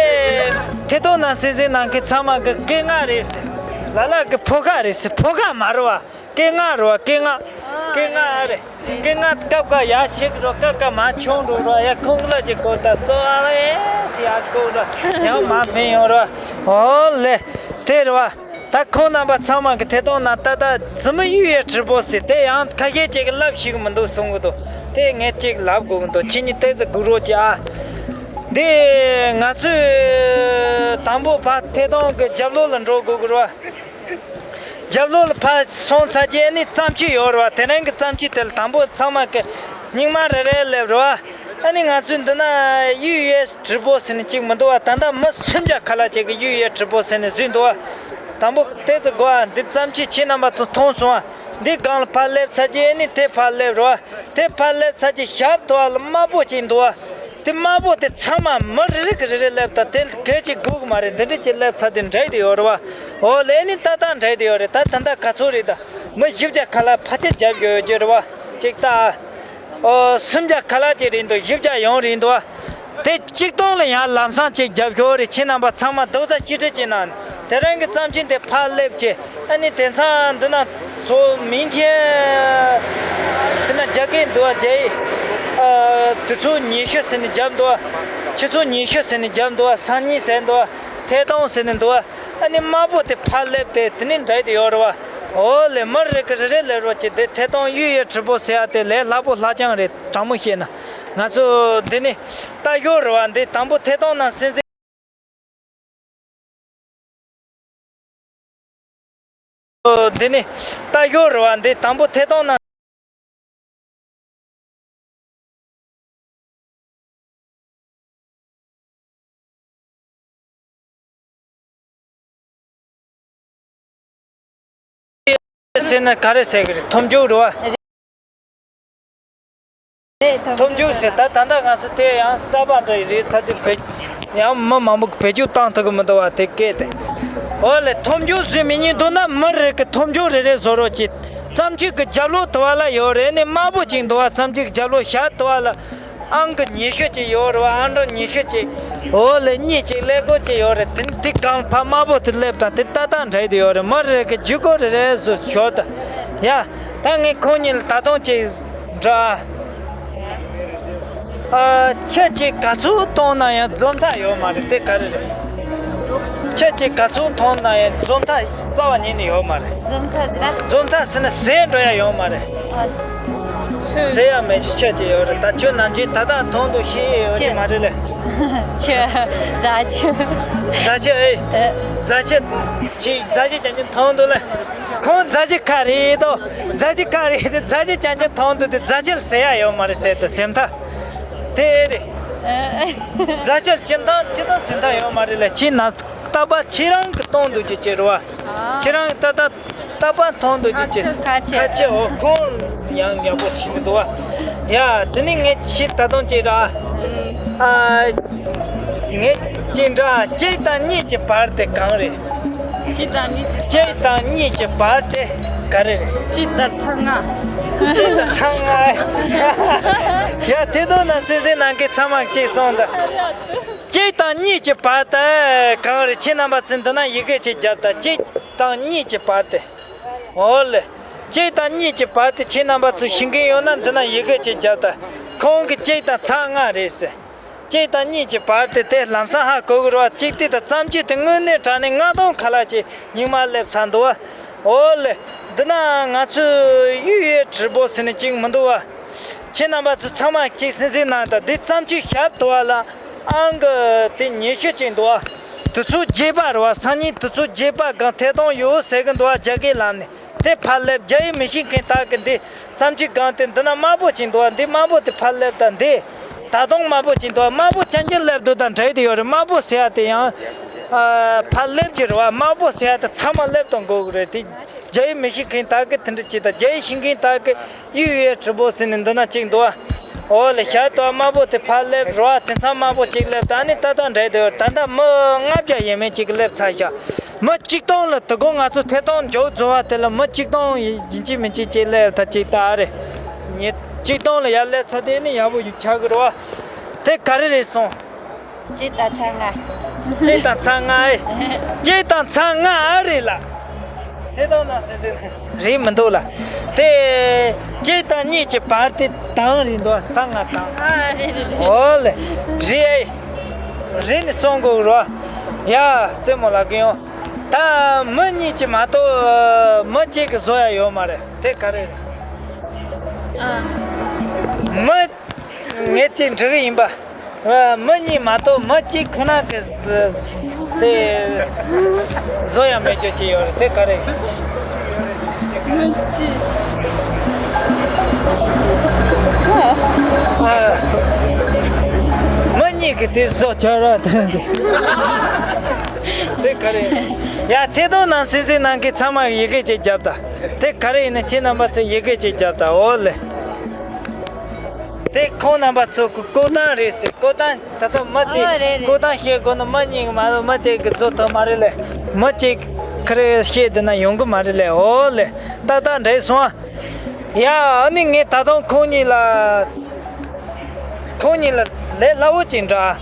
ཐད་གཏོང་ནང་གསན་གཟིགས་གནང་མཁན་ཚང་མ་གིས་སྐེ་ངག་རེད་ཟེར། ལ་ལ་གིས་ཕོ་ཁ་རེད་ཟེར། ཕོ་ཁ་མ་རེད་བ། སྐེ་ངག་རེད་བ། སྐེ་ངག་སྐེ་ངག་ཨ་རེད། སྐེ་ངག་སྐབས་སྐབས་ཡར་ཆེ་གི་རེད། སྐབས་སྐབས་མར་ཆུང་འགྲོ་རེད་བ། ཡ་ཁོང་གི་ལ་ཅིག་གོ་ད་སོ་ཨ་རེ་ཟེར་ཡར་གོ་རེད། ཡང་མར་འཕེན་ཡོང་རེད་བ། ཨོ་ལེ། དེ་རེད་བ། ད་ཁོང་རྣམ་པ་ཚང་མ་གི་ཐད་གཏོང་ནང་ད་ལྟ་རྫི་མ་གཡུ་ཡི་དྲིལ་བུ་ཟེར་དེ་ཡང་ཁ་ཤས་ཅིག་གིས་ལབ་ཤེས་གི་མི་འདུག་གསུང་གི་འདུག་དེ་ངས་ཅིག་ལབ་དགོས་གི་འདུག་ཁྱེད་གཉིས་ཏོག་ཙམ་སྒུག་རོགས་གྱིས་ཨ། འདི་ང་ཚོས་དང་པོ་ཕར་ཐད་གཏོང་གི་རྒྱབ་ལོགས་ལ་འགྲོ་དགོས་གི་རེད་བ། རྒྱབ་ལོགས་ལ་ཕར་སོང་ཚར་རྗེས་ནི་རྩོམ་ཆས་ཡོད་རེད་བ། དེ་རིང་གི་རྩོམ་ཆས་དེ་ལ་དང་པོ་ཚང་མ་གི་སྙིང་མ་རེ་རེ་སླེབས་རེད་བ། ཨ་ནི་ང་ཚོའི་འདི་ན་གཡུ་ཡི་དྲིལ་བུ་ཟེར་ནི་གཅིག་མི་འདུག་བ། ད་ལྟ་མི་སུམ་བརྒྱ་ཁ་ལྷག་ཅིག་གིས་གཡུ་ཡི་དྲིལ་བུ་ཟེར་ནི་བཟོས་འདུག་བ། དང་པོ་ཏོག་ཙམ་སྒུག་ཨ། འདི་རྩོམ་ཆས་ཁྱེད་རྣམ་པ་ཚོ་མཐོང་སོང་ཨ། འདི་སྒང་ལ་ཕར་སླེབས་ཚར་རྗེས་ནི་དེ་ཕར་སླེབས་རེད་བ། དེ་ཕར་སླེབས་ཚར་རྗེས་ཞབས་ཐོག་ལ་དམར་པོ་ཅིག་འདུག་བ། དེ་དམར་པོ་དེ་ཚང་མ་མི་རེ་རེ་གིས་རེ་རེ་སླེབས་དང་། དེ་གལ་ཆེ་དགོས་གི་མ་རེད། འདི་འདྲ་ཅིག་སླེབས་ཚར་དེ་འགྲིག་བསྡད་ཡོད་རེད་བ། ཨོ་ལེ་ནི་ཏག་ཏག་འགྲིག་བསྡད་ཡོད་རེད། ད་ད་ལྟ་ག་ཚོད་རེད། ད་མི་བཞི་བརྒྱ་ཁ་ལྷག་ཕལ་ཆེར་རྒྱབ་ཡོད་རྒྱུ་རེད་བ། ཅིག་ལྟ་ཨ། ཨོ་སུམ་བརྒྱ་ཁ་ལྷག་ཅིག་རེད་འདུག་བཞི་བརྒྱ་ཡོང་རེད་འདུག་བ། དེ་གཅིག་སྟོང་ལ་ཡང་ལམ་སང་ཅིག་རྒྱབ་ཤོག་རེད། ཁྱེད་རྣམ་པ་ཚང་མ་རྡོག་རྩ་གཅིག་སྒྲིལ་གྱི་ནང་དེ་རིང་གི་རྩོམ་ཆས་དེ་ཕར་སླེབས་ཀྱི། ཨ་ནི་དེང་སང་འདི་ན་ཚོ་མིང་འཐེན་དེ་ན་རྒྱ་སྐད་འདུག་བ། རྒྱ་ཡིག་ཨ་དུས་ཚོད་ཉི་ཤུ་ཟེར་ནས་བརྒྱབ་འདུག་བ། ཆུ་ཚོད་ཉི་ཤུ་ཟེར་ནས་བརྒྱབ་འདུག་བ། སང་ཉིན་ཟེར་འདུག་བ། ཐད་གཏོང་ཟེར་ནས་འདུག་བ། ཨ་ནི་དམར་པོ་དེ་ཕར་སླེབས་ཏེ་དེ་ནས་འགྲིག་བསྡད་ཡོད་རེད་བ། ཨོ་ལེ་མི་རེ་གིས་རེ་རེ་སླེབས་རོགས་གྱིས། དེ་ཐད་གཏོང་གཡུ་ཡི་དྲིལ་བུ་ཟེར་ཡ་དེ་ལས་སླ་པོ་སླ་རྐྱང་རེད། དྲང་མོ་བཤད་ན་ང་ཚོ་འདི་ནས་ལྟ་ཞོར་རེད་བ། འདི་དང་པོ་ཐད་གཏོང་ནང་གསན་གཟིགས། འདི་ནས་ལྟ་ཞོར་རེད་བ། འདི་དང་པོ་ཐད་གཏོང་ནང་ཟེར་ན་ག་རེ་ཟེར་གི་རེད། མཐོང་ཆུང་རེད་བ། རེད། མཐོང་ཆུང་ཟེར། ད་ད་ལྟ་ང་ཚོ་དེ་ཡང་གསར་པ་འདྲ་རེད་ཚར་དུས་བེད་ཡང་མི་མང་པོ་གིས་བེད་སྤྱོད་བཏང་ཐུབ་ཀྱི་མི་འདུག་བ། དེ་སྐད་དེ། འོ་ལེ་མཐོང་ཆུང་ཟེར་མི་ཉན་འདུག་ན་མི་རེ་གིས་མཐོང་ཆུང་རེ་རེ་བཟོ་རོགས་གྱིས། རྩོམ་ཆས་ཀྱི་རྒྱབ་ལོགས་དེ་བ་ལ་ཡོད་རེད། ནི་དམར་པོ་ཅིག་འདུག་བ། རྩོམ་ཆས་ཀྱི་རྒྱབ་ལོགས་ཞབས་དེ་བ་ལ། ཨང་ཀི་ཉི་ཤུ་ཅིག་ཡོད་རེད་བ། ཨང་གྲངས་ཉི་ཤུ་ཅིག་འོ་ལེ་གཉིས་ཅིག་ཀླད་ཀོར་ཅིག་ཡོད་རེད། དེ་དེ་སྒང་ཕར་དམར་པོ་དེ་སླེབས་དང་། དེ་ཏག་ཏག་འགྲིག་བསྡད་ཡོད་རེད། མི་རེ་གིས་ཇུས་འགོད་རེ་རེ་བཟོས་ཤོག་དང་། ཡ་ད་ངས་ཁོང་གཉིས་ལ་ད་དུང་ཅིག་འདྲི་ཨ། ཨ། ཆུ་གཅིག་ག་ཚོད་བཏུང་ན་ཡང་འཛོམས་ཐག་ཡོད་མ་རེད། དེ་ག་རེ་རེད། ཆུ་གཅིག་ག་ཚོད་བཏུང་ན་ཡང་འཛོམས་ཐག་རྩ་བ་ཉིད་ནས་ཡོད་མ་རེད། འཛོམས་ཐག་ཟེར་ན། འཛོམས་ཐག་ཟེར་ན་ཟད་འགྲོ་ཡ་ཡོད་མ་རེད། ཨ། ཟད་ཡ་མེད། ཆུ་གཅིག་ཡོད་རེད། ད་ཁྱོད་ནམ་རྒྱུན་ད་ལྟ་འཐུང་དུ་ཤེས་ཡོད་ཀྱི་མ་རེད་ལེ། ཆུ། རྫ་ཆུ། རྫ་ཆུ་ཨེ། ཨེ། རྫ་ཆུ། ཁྱེད་རྫ་ཆུ་རྐྱང་རྐྱང་འཐུང་འདུག་ལེ། ཁོང་རྫ་ཆུ་ཁ་རེད་དོ། རྫ་ཆུ་ཁ་རེད་དེ། རྫ་ཆུ་རྐྱང་རྐྱང་འཐུང་འདུག་དེ། རྫ་ཆུ་ལ་ཟད་ཡ་ཡོད་མ་རེད་ཟེར་དུས་ཟད་མཐའ་དེ་རེད། ཨེ། རྫ་ཆུ་ལ་སྤྱིར་བཏང་སྤྱིར་བཏང་ཟད་མཐའ་ཡོད་མ་རེད་ལེ། ཁྱེད་ན། རྟག་པར་ཁྱེད་རང་གིས་གཏོང་འདུག་ཅེས་བྱེད་རོགས། ཨ། ཁྱེད་རང་གིས་ད་ལྟ་རྟག་པར་མཐོང་འདུག་ཅེས་བྱེད། ཁ་ཆེ་ཁ་ཆེ། ཁ་ཆེ། འོ། ཁོང་ཡང་ཡག་པོ་ཤེས་ཀྱི་འདུག་བ། ཡ། དེ་ནི་ངས་ཁྱེད་ད་དུང་ཅིག་ར། ཨ། ངས་ཅིག་འདྲ། གཅིག་དང་གཉིས་ཀྱི་བར་དེ་གང་རེད། གཅིག་དང་གཉིས་ཀྱི། གཅིག་དང་གཉིས་ཀྱི་བར་དེ་ག་རེ་རེད། གཅིག་དང་ཚ་ལྔ། གཅིག་དང་ཚ་ལྔ། ཡ། དེ་དོན་ན་སེམས་སེམས་ནང་གི་ཚང་མ་གཅིག་སོང་ད། གཅིག་དང་གཉིས་ཀྱི་བར་དེ་གང་རེད། ཁྱེད་རྣམ་པ་ཚོས་འདི་ན་ཡི་གེ་ཅིག་བརྒྱབ་ད། གཅིག་དང་གཉིས་ཀྱི་བར་དེ། འོ་ལེ། གཅིག་དང་གཉིས་ཀྱི་བར་དེ་ཁྱེད་རྣམ་པ་ཚོས་ཤེས་མཁན་ཡོད་ན་འདི་ན་ཡི་གེ་ཅིག་བརྒྱབ་ད། ཁོང་གིས་གཅིག་དང་ཚ་ལྔ་རེད་ཟེར། གཅིག་དང་གཉིས་ཀྱི་བར་དེ་དེ་ལམ་སང་ཧ་གོ་གི་རེད་བ། གཅིག་དེ་དང་བརྩམས་ཆོས་དེ་དངོས་གནས་དྲང་གནས་ལྔ་སྟོང་ཁ་ལག་ཅིག་རྙིང་མ་སླེབས་ཚར་འདུག་བ། འོ་ལེ། འདི་ན་ང་ཚོས་གཡུ་ཡི་དྲིལ་བུ་ཟེར་ནས་ཅིག་མི་འདུག་བ། ཁྱེད་རྣམ་པ་ཚོ་ཚང་མ་གཅིག་སེམས་སེམས་གནང་དང་། འདི་བརྩམས་ཆོས་ཞབས་དུ་བ་ལ་ཨང་གི་དེ་ཉི་ཤུ་ཅིག་འདུག་བ། དེ་ཚོ་རྒྱས་པ་རེད་བ། སང་ཉིན་དེ་ཚོ་རྒྱས་པ་སྒང་ཐད་གཏོང་ཡོད་ཟེར་གི་འདུག་བ། རྒྱ་སྐད་ལམ་ནས། དེ་ཕར་སླེབས། རྒྱ་ཡིག་མི་ཤེས་མཁན་དག་གིས་འདི་བརྩམས་ཆོས་སྒང་དེ་འདི་ན་དམར་པོ་ཅིག་འདུག་བ། འདི་དམར་པོ་དེ་ཕར་སླེབས་དང་། འདི་ད་དུང་དམར་པོ་ཅིག་འདུག་བ། དམར་པོ་ཅན་གྱི་སླེབས་འདུག་དང་འདྲ་དེ་ཡོད་རེད། དམར་པོ་ཟེར་ཡ་དེ་ཡང་ཨ་ཕར་སླེབས་ཀྱི་རེད་བ། དམར་པོ་ཟེར་ཡ་དེ་ཚང་མ་སླེབས་གཏོང་དགོས་ཀྱི་རེད། དེ་རྒྱ་ཡིག་མི་ཤེས་མཁན་དག་གིས་དེ་འདྲ་བྱེད་དང་། རྒྱ་ཡིག་ཤེས་མཁན་དག་གིས་གཡུ་ཡི་དྲིལ་བུ་ཟེར་ནས་འདི་ན་ཅིག་འདུག་བ། འོ་ལེ། ཞབས་དུ་བ་དམར་པོ་དེ་ཕར་སླེབས་རེད་བ། དེང་སང་དམར་པོ་ཅིག་སླེབས། ད་ནི་ཏག་ཏག་འདྲ་དེ་ཡོད། ད་ལྟ་མི་ལྔ་བརྒྱ་ཡས་མས་ཅིག་སླེབས་ཚར་ཤག་མི་གཅིག་སྟོང་ལ། དོ་དགོང་ང་ཚོ་ཐད་གཏོང་མཇུག་རྫོགས་པ་དེ་ལ་མི་གཅིག་སྟོང་ཡིན་གཅིག་མིན་གཅིག་ཅིག་སླེབས་ད་ཅིག་ད་རེད། ཉིན་གཅིག་སྟོང་ལ་ཡར་སླེབས་ཚར་དེ་ནི་ཡག་པོ་ཡོད་ཆགས་ཀྱི་རེད་བ། དེ་ག་རེ་རེད་སོང་། གཅིག་དང་ཚ་ལྔ། གཅིག་དང་ཚ་ལྔ་ཨེ། གཅིག་དང་ཚ་ལྔ་ཨ་རེད་ལ། དེ་དང་ན་སེ་སེ་ན་རེད་མི་འདུག་ལ། དེ་གཅིག་དང་གཉིས་ཀྱི་བར་དེ་དང་རེད་འདུག་ད་ང་དང་། ཨ། རེད་རེད་རེད། འོ་ལེ། རེད་ཨེ། རེད་ནི་སོང་དགོས་རོ། ཡ། རྩེད་མོ་ལ་གི་ཡོང་། ད་མི་གཉིས་ཀྱི་མ་གཏོགས་མི་གཅིག་གི་བཟོ་ཡ་ཡོད་མ་རེད། དེ་ག་རེ་རེད། ཨ། མི། ངས་ཅིག་འབྲི་གི་ཡིན་པ། མི་གཉིས་མ་གཏོགས་མི་གཅིག་ཁོ་ན་གི་དེ་བཟོ་ཡ་མེད་རྒྱུ་ཅིག་ཡོད་རེད། དེ་ག་རེ་ཡིན། མི་གཅིག་ཨ། མི་གཉིས་ཀྱི་དེ་བཟོ་བྱ་ར་དེ་འདི། དེ་ག་རེ་ཡིན། ཡ། ཐད་གཏོང་ནང་སེ་སེ་ནང་གི་ཚང་མ་ཡི་གེ་ཅིག་བརྒྱབ་ད། དེ་ག་རེ་ཡིན་ན་ཁྱེད་རྣམ་པ་ཚོས་ཡི་གེ་ཅིག་བརྒྱབ་ད། འོ་ལེ། དེ་ཁོང་རྣམ་པ་ཚོ་གི་བཀོད་སྟངས་རེད་ཟེར། བཀོད་སྟངས་ད་ལྟ་མི་དེ། ཨ། རེད་རེད། བཀོད་སྟངས་བཤད་དགོས་ན་མི་གཉིས་མ་གཏོགས་མི་དེ་གི་བཟོ་ཐུབ་མ་རེད་ལེ། མི་གཅིག་ཁ་རེ་བཤད་དེ་ན་ཡོང་གི་མ་རེད་ལེ། འོ་ལེ། ཏག་ཏག་འདྲེས་སོང་ཨ། ཡ། ཨ་ནི་ངས་ད་དུང་ཁོང་གཉིས་ལ། ཁོང་གཉིས་ལ་ལས་སླ་བོ་ཅིག་འདྲ།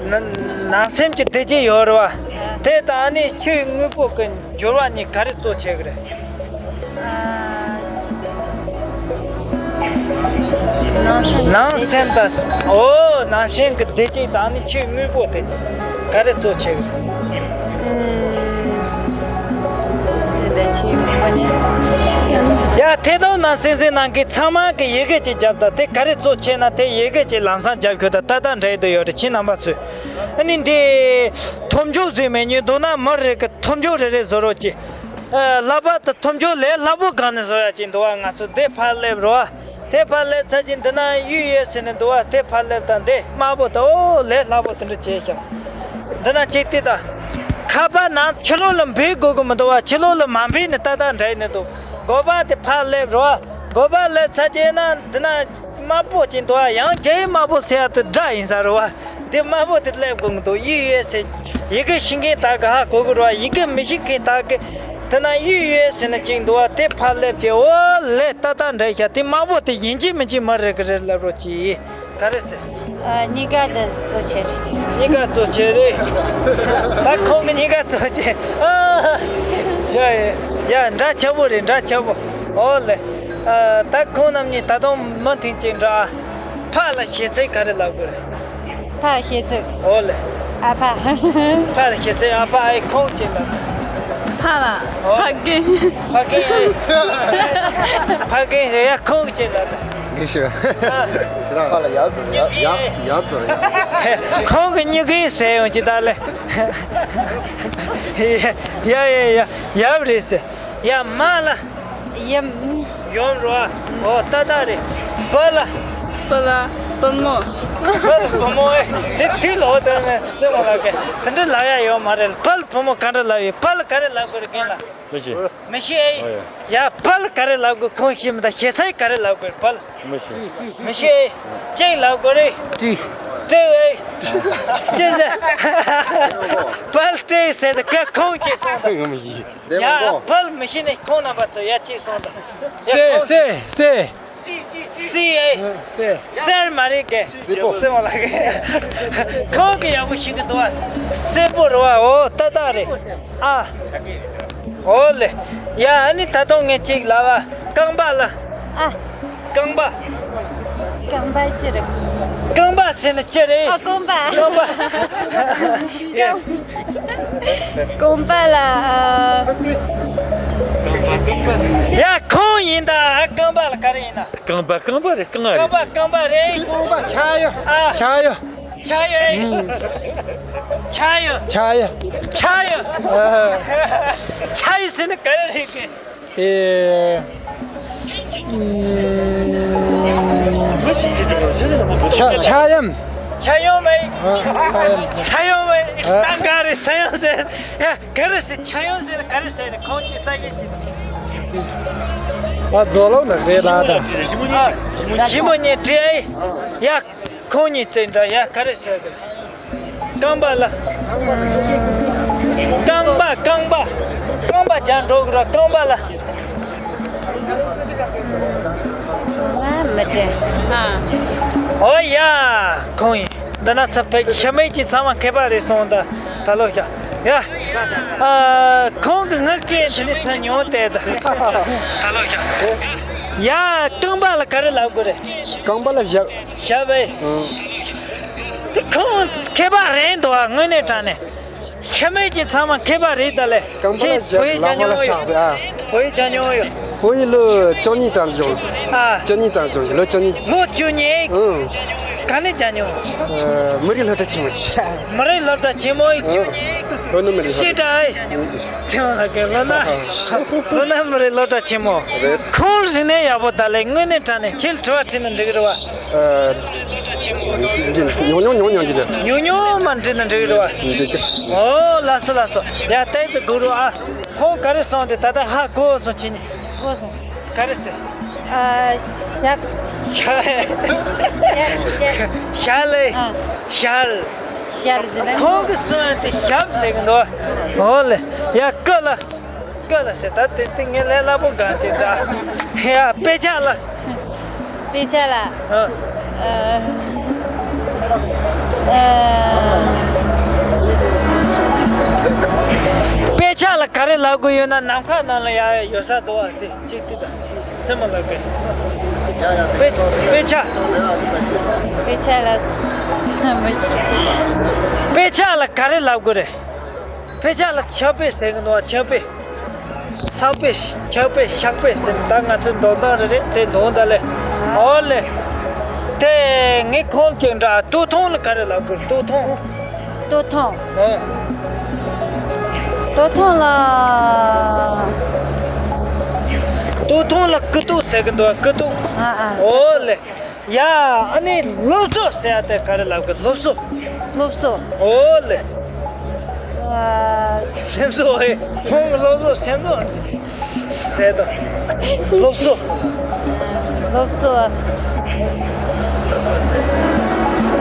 ཨ། ན་ནང་སེམས་ཀྱི་བདེ་སྐྱིད་ཡོད་རེད་བ། དེ་དང་ཨ་ནི་ཆོས་དངོས་པོ་གི་འབྱོར་བ་གཉིས་ག་རེ་གཙོ་ཆེ་གི་རེད། ཨ། ནང་སེམས། ནང་སེམས་དང་། འོ། ནང་སེམས་ཀྱི་བདེ་སྐྱིད་དང་ནི་ཆོས་དངོས་པོ་དེ་ག་རེ་གཙོ་ཆེ་གི་རེད། ཨུམ། བདེ་སྐྱིད་དངོས་པོ་ནི། ཡ། ཐད་གཏོང་ནང་སེམས་སེམས་ནང་གི་ཚང་མ་གི་ཡི་གེ་ཅིག་བརྒྱབ་ད། དེ་ག་རེ་གཙོ་ཆེ་ན་དེ་ཡི་གེ་ཅིག་ལམ་སང་བརྒྱབ་ཤོག་ད། ཏག་ཏག་འདྲེས་དུ་ཡོད་རེད། ཁྱེད་རྣམ་པ་ཚོས་ཨ་ནི་འདི་ཐོབ་འཇུག་ཟེར་མེད་ཉོན་འདུག་ན་མི་རེ་གི་ཐོབ་འཇུག་རེ་རེ་བཟོ་རོགས་གྱིས། ཨ། ལྷག་པར་དུ་ཐོབ་འཇུག་ལས་སླ་པོ་སྒང་ནས་བཟོ་ཡ་ཅིག་འདུག་བ། ང་ཚོ་དེ་ཕར་སླེབས་རོགས། དེ་ཕར་སླེབས་ཚར་གྱིན་འདི་ན་གཡུ་ཡོད་ཟེར་ནས་འདུག་བ། དེ་ཕར་སླེབས་དང་། དེ་དམར་པོ་དང་། འོ། ལས་སླ་པོ་དེ་འདྲ་བྱས་ཤག་འདི་ན་གཅིག་དེ་དང་། ཁ་པར་ནང་ཕྱི་ལོགས་ལ་འབུད་དགོས་ཀྱི་མི་འདུག་བ། ཕྱི་ལོགས་ལ་མ་འབུད་ནས་ཏག་ཏག་འདྲེས་ནས་འདུག་སྒོ་པ་དེ་ཕར་སླེབས་རོགས། སྒོ་པ་སླེབས་ཚར་གྱིན་ན་འདི་ན། དམར་པོ་ཅིག་འདུག་ཨ། ཡང་རྒྱ་ཡིག་དམར་པོ་ཟེར་ཡ་དེ་སྒྲ་ཡིན་ས་རེད་བ། འདི་དམར་པོ་དེ་སླེབས་དགོས་ཀྱི་འདུག་གཡུ་ཡོད་ཟེར། ཡི་གེ་ཤེས་མཁན་དག་གིས་ཧ་གོ་གི་རེད་བ། ཡི་གེ་མི་ཤེས་མཁན་དག་གིས་དེ་ན་གཡུ་ཡོད་ཟེར་ན་ཅིག་འདུག་བ། དེ་ཕར་སླེབས་བྱས། འོ་ལེ། ཏག་ཏག་འདྲེས་ཤག་དེ་དམར་པོ་དེ་ཡིན་གཅིག་མིན་གཅིག་མི་རེ་གིས་རེ་སླེབས་རོགས་གྱིས། ག་རེ་ཟེར། ཨ། གཉིས་ཀ་དེ་གཙོ་ཆེ་རེད། གཉིས་ཀ་གཙོ་ཆེ་རེད། ད་ཁོང་གི་གཉིས་ཀ་གཙོ་ཆེ། ཨ། ཡ་ཡ་ཡ། འདྲ་ཆགས་པོ་རེད། འདྲ་ཆགས་པོ། འོ་ལེ། ཨ། ད་ཁོང་རྣམ་གཉིས་ད་དུང་མུ་མཐུད་ཅིག་འདྲ། ཕ་ལ་ཞེ་ཚིག་ག་རེ་ལབ་དགོས་རེད། ཕ་ཞེ་ཚིག་འོ་ལེ། ཨ་ཕ། ཕ་ལ་ཞེ་ཚིག་ཨ་ཕ། ཨེ། ཁོང་ཅིག་ལབ། ཕ་ལ། འོ། ཕ་རྒན། ཕ་རྒན། ཕ་རྒན་ཡ། ཁོང་ཅིག་ལབ། ངེས་ཤེས། ཨ། ཕ་ལ་ཡག་ཏུ་ཡག་ཡག་ཡག་ཏུ་རེད། ཁོང་གི་གཉིས་ཀའི་ཟེར་ཡོང་ཅི་ད་ལེ། ཡ་ཡ་ཡ། ཡབ་རེད་ཟེར། ཡ། མ་ལ། ཡུམ། ཡུམ་རོ། འོ། ཏག་ཏག་རེད། བུ་ལ། བུ་ལ། བུ་མོ། བུ་ལ་བུ་མོ་ཨེ། དེ་དུས་ལོག་དོན་ནས་བརྩི་མ་ལབ་གི། དེ་འདྲ་ལབ་ཡ་ཡོད་མ་རེད། བུ་ལ་བུ་མོ་ག་འདྲ་ལབ་ཡོད། བུ་ལ་ག་རེ་ལབ་དགོས་རེད་རྒན་ལགས། མི་ཤེས། མི་ཤེས་ཨེ། ཨོ་ཡ། ཡ་བུ་ལ་ག་རེ་ལབ་དགོས་ཁོང་ཤེས་མི་ད། ཞེ་ཚའི་ག་རེ་ལབ་དགོས་རེད་བུ་ལ། མི་ཤེས། མི་ཤེས་ཨེ། ཅིག་ལབ་དགོས་རེད། ཀྲི། ཀྲི་ཨེ། ཅི་ཟེར། བུ་ལ་ཀྲི་ཟེར་ད་ག་ཁོང་ཅིག་སོང་ད། ཡ་བུ་ལ་མི་ཤེས་ནས་ཁོང་རྣམ་པ་ཚོ་ཡ་ཅིག་སོང་ད། ཡ་སེ་ཁོང་སེ་སེ། སི་ཨེ། སེ། སེར་མ་རེད་གས། སེར་པོ། སེར་མ་ལ་གས། ཁོང་གི་ཡག་པོ་ཤེས་གི་འདུག་བ། སེར་པོ་རེད་བ། འོ་ཏག་ཏག་རེད། ཨ། འོ་ལེ། ཡ་ཨ་ནི་ད་དུང་ངས་ཅིག་ལབ་བ། རྐང་པ་ལ། ཨ། རྐང་པ། རྐང་པ་ཅི་རེད། རྐང་པ་ཟེར་ན་ཅི་རེད། ཨ་རྐང་པ། རྐང་པ། ཡ། རྐང་པ་ལ། ཨ། ཡ་ཁོང་ཡིན་ད། རྐང་པ་ལ་ག་རེ་ཡིན་ན། རྐང་པ་རྐང་པ་རེད། རྐང་རེད། རྐང་པ་རྐང་པ་རེད། རྐང་པ་ཆག་ཡོད། ཨ། ཆག་ཡོད། ཆག་ཡོད། ཨུམ། ཆག་ཡོད། ཆག་ཡོད། ཆག་ཡོད། ཨ། ཆག་ཡོད་ཟེར་ན་ག་རེ་རེད་གི། ཨེ། ཨུམ། ཆ་ཆ་ཡམ། ཆ་ཡོམ་མེ། ཨ། ཆ་ཡམ། ས་ཡོམ་མེ། ཨ། ཏང་ག་རེ་ས་ཡོམ་ཟེར། ཡ། ག་རེ་ཟེར། ཆ་ཡོང་ཟེར་ག་རེ་ཟེར་ནས་ཁོང་ཅི་ས་ཡོད་ཅི། ད་རྫོགས་ལོག་ན་རེད་ལ་ད། ཞི་མོ་ཉིད་དྲིས་ཡ། ཁོང་ཉིད་བཙལ་འདྲ་ཡ་ག་རེ་ཟེར་གི། རྐང་པ་ལ། རྐང་པ་རྐང་པ། རྐང་པ་རྒྱག་འགྲོ་གི་ར་རྐང་པ་ལ། ང་མི་དྲན། ཨ། ཨོ་ཡ། ཁོང་ཡིན། འདི་ན་ཚ་བོད་ཤ་མེད་ཀྱི་ཚང་མ་མཁས་པ་རེད་སོང་ད། ད་ལོ་ཤ། ཡ། ཨ། ཁོང་གི་ངག་སྐད་འདི་ནས་ཚ་མྱོང་དེ་ད། ད་ལོ་ཤ། ཡ། རྐང་པ་ལ་ག་རེ་ལབ་དགོས་རེད། རྐང་པ་ལ་ཞབས། ཞབས་ཨེ། ཨང་། དེ་ཁོང་མཁས་པ་རེད་འདུག་ཨ། དངོས་གནས་དྲང་གནས། ཤ་མེད་ཀྱི་ཚང་མ་མཁས་པ་རེད་ད་ལེ། རྐང་པ་ལ་ཁྱེད་ཞབས། བོད་ཡིག་ལག་པ་ལ་སྦྱང་མྱོང་ཡོད། ཞག་ཟེར་ཨ། བོད་ཡིག་སྦྱང་མྱོང་ཡོད། བོད་ཡིག་ལོ་བཅུ་གཉིས་ཙམ་སྦྱངས། ཨ། བཅུ་གཉིས་ཙམ་སྦྱངས། ལོ་བཅུ་གཉིས། ལོ་བཅུ་གཉིས། ཨང་། ག་ནས་སྦྱངས་མྱོང་། ཨ། མི་རིགས་སློབ་གྲྭ་ཆེན་མོ་ཟེར། མི་རིགས་སློབ་གྲྭ་ཆེན་མོ་ཡི་བཅུ་གཉིས། ཨ། ལྷོ་ནུབ་མི་རིགས་སློབ་གྲྭ། ཤེས་དྲ་ཨེ། ཚེ་དབང་ལགས་ཀྱིས་ལོ་ན། ལྷོ་ནུབ་མི་རིགས་སློབ་གྲྭ་ཆེན་མོ། རེད། ཁོང་རིག་གནས་ཡག་པོ་ད་ལེ། དངོས་གནས་དྲང་གནས་ཁྱེད་དྲི་བ་དྲིས་ན་འགྲིག་གི་རེད་བ། ཨ། འདི་ཉུང་ཉུང་ཉུང་ཉུང་འདི་ནི། ཉུང་ཉུང་མ་འདྲི་ན་འགྲིག་རེད་བ། འགྲིག་གི། ཨོ་ལགས་སོ་ལགས་སོ། ཡ་ཏོག་ཙམ་སྒུག་རོགས་ཨ། ཁོང་ག་རེ་སོང་དེ་ད་ལྟ་ཧ་གོ་སོང་ཁྱེད་གཉིས། གོ་སོང་། ག་རེ་ཟེར། ཨ། ཞབས། ཞ། ཞར་ཞར། ཞར་ལས། ཨ། ཞར། ཞར་ཟེར་ན། ཁོང་གི་སོང་དེ་ཞབས་ཟེར་གི་འདུག་ཨོ་ལེ། ཡ་ཀ་ལ། ཀ་ལ་ཟེར་ད་དེ་དེ་ངས་ལས་སླ་པོ་གང་ཅི་འདྲ། ཡ་དཔེ་ཆ་ལ། དཔེ་ཆ་ལ། ཨ། ཨ། ཨ། དཔེ་ཆ་ལ་ག་རེ་ལབ་དགོས་ཡོད་ན་ནམ་མཁའ་ནང་ལ་ཡ་ཡོད་ས་འདུག་བ་དེ་གཅིག་དེ་དང་། རྩེད་མོ་ལབ་དགོས། དཔེ་དཔེ་ཆ། དཔེ་ཆ་ལ། མི་ཆ། དཔེ་ཆ་ལ་ག་རེ་ལབ་དགོས་རེད། དཔེ་ཆ་ལ་ཆག་དཔེ་ཟེར་གི་འདུག་བ། ཆག་དཔེ། ཚག་དཔེ། ཆག་དཔེ། ཤག་དཔེ་ཟེར། ད་ང་ཚོའི་འདོན་སྟངས་རེ་རེ་དེ་འདོན་ད་ལེ། ཨོ་ལེ། དེ་ངས་ཁོང་ཅིག་འདྲ། སྟོད་ཐུང་ལ་ག་རེ་ལབ་དགོས། སྟོད་ཐུང་། སྟོད་ཐུང་། ཨ། སྟོད་ཐུང་ལ། སྟོད་ཐུང་ལ་སྐུ་ཏོག་ཟེར་གི་འདུག་བ། སྐུ་ཏོག་ཨ་ཨ། ཨོ་ལེ། ཡ། ཨ་ནི་སློབ་གསོ་ཟེར་ཡ་དེ་ག་རེ་ལབ་གི། སློབ་གསོ། སློབ་གསོ། ཨོ་ལེ། ཨ། སེམས་གསོ་ཨེ། ཁོང་གི་སློབ་གསོ་སེམས་གསོ་ཟེར་དང་། སློབ་གསོ། སློབ་གསོ།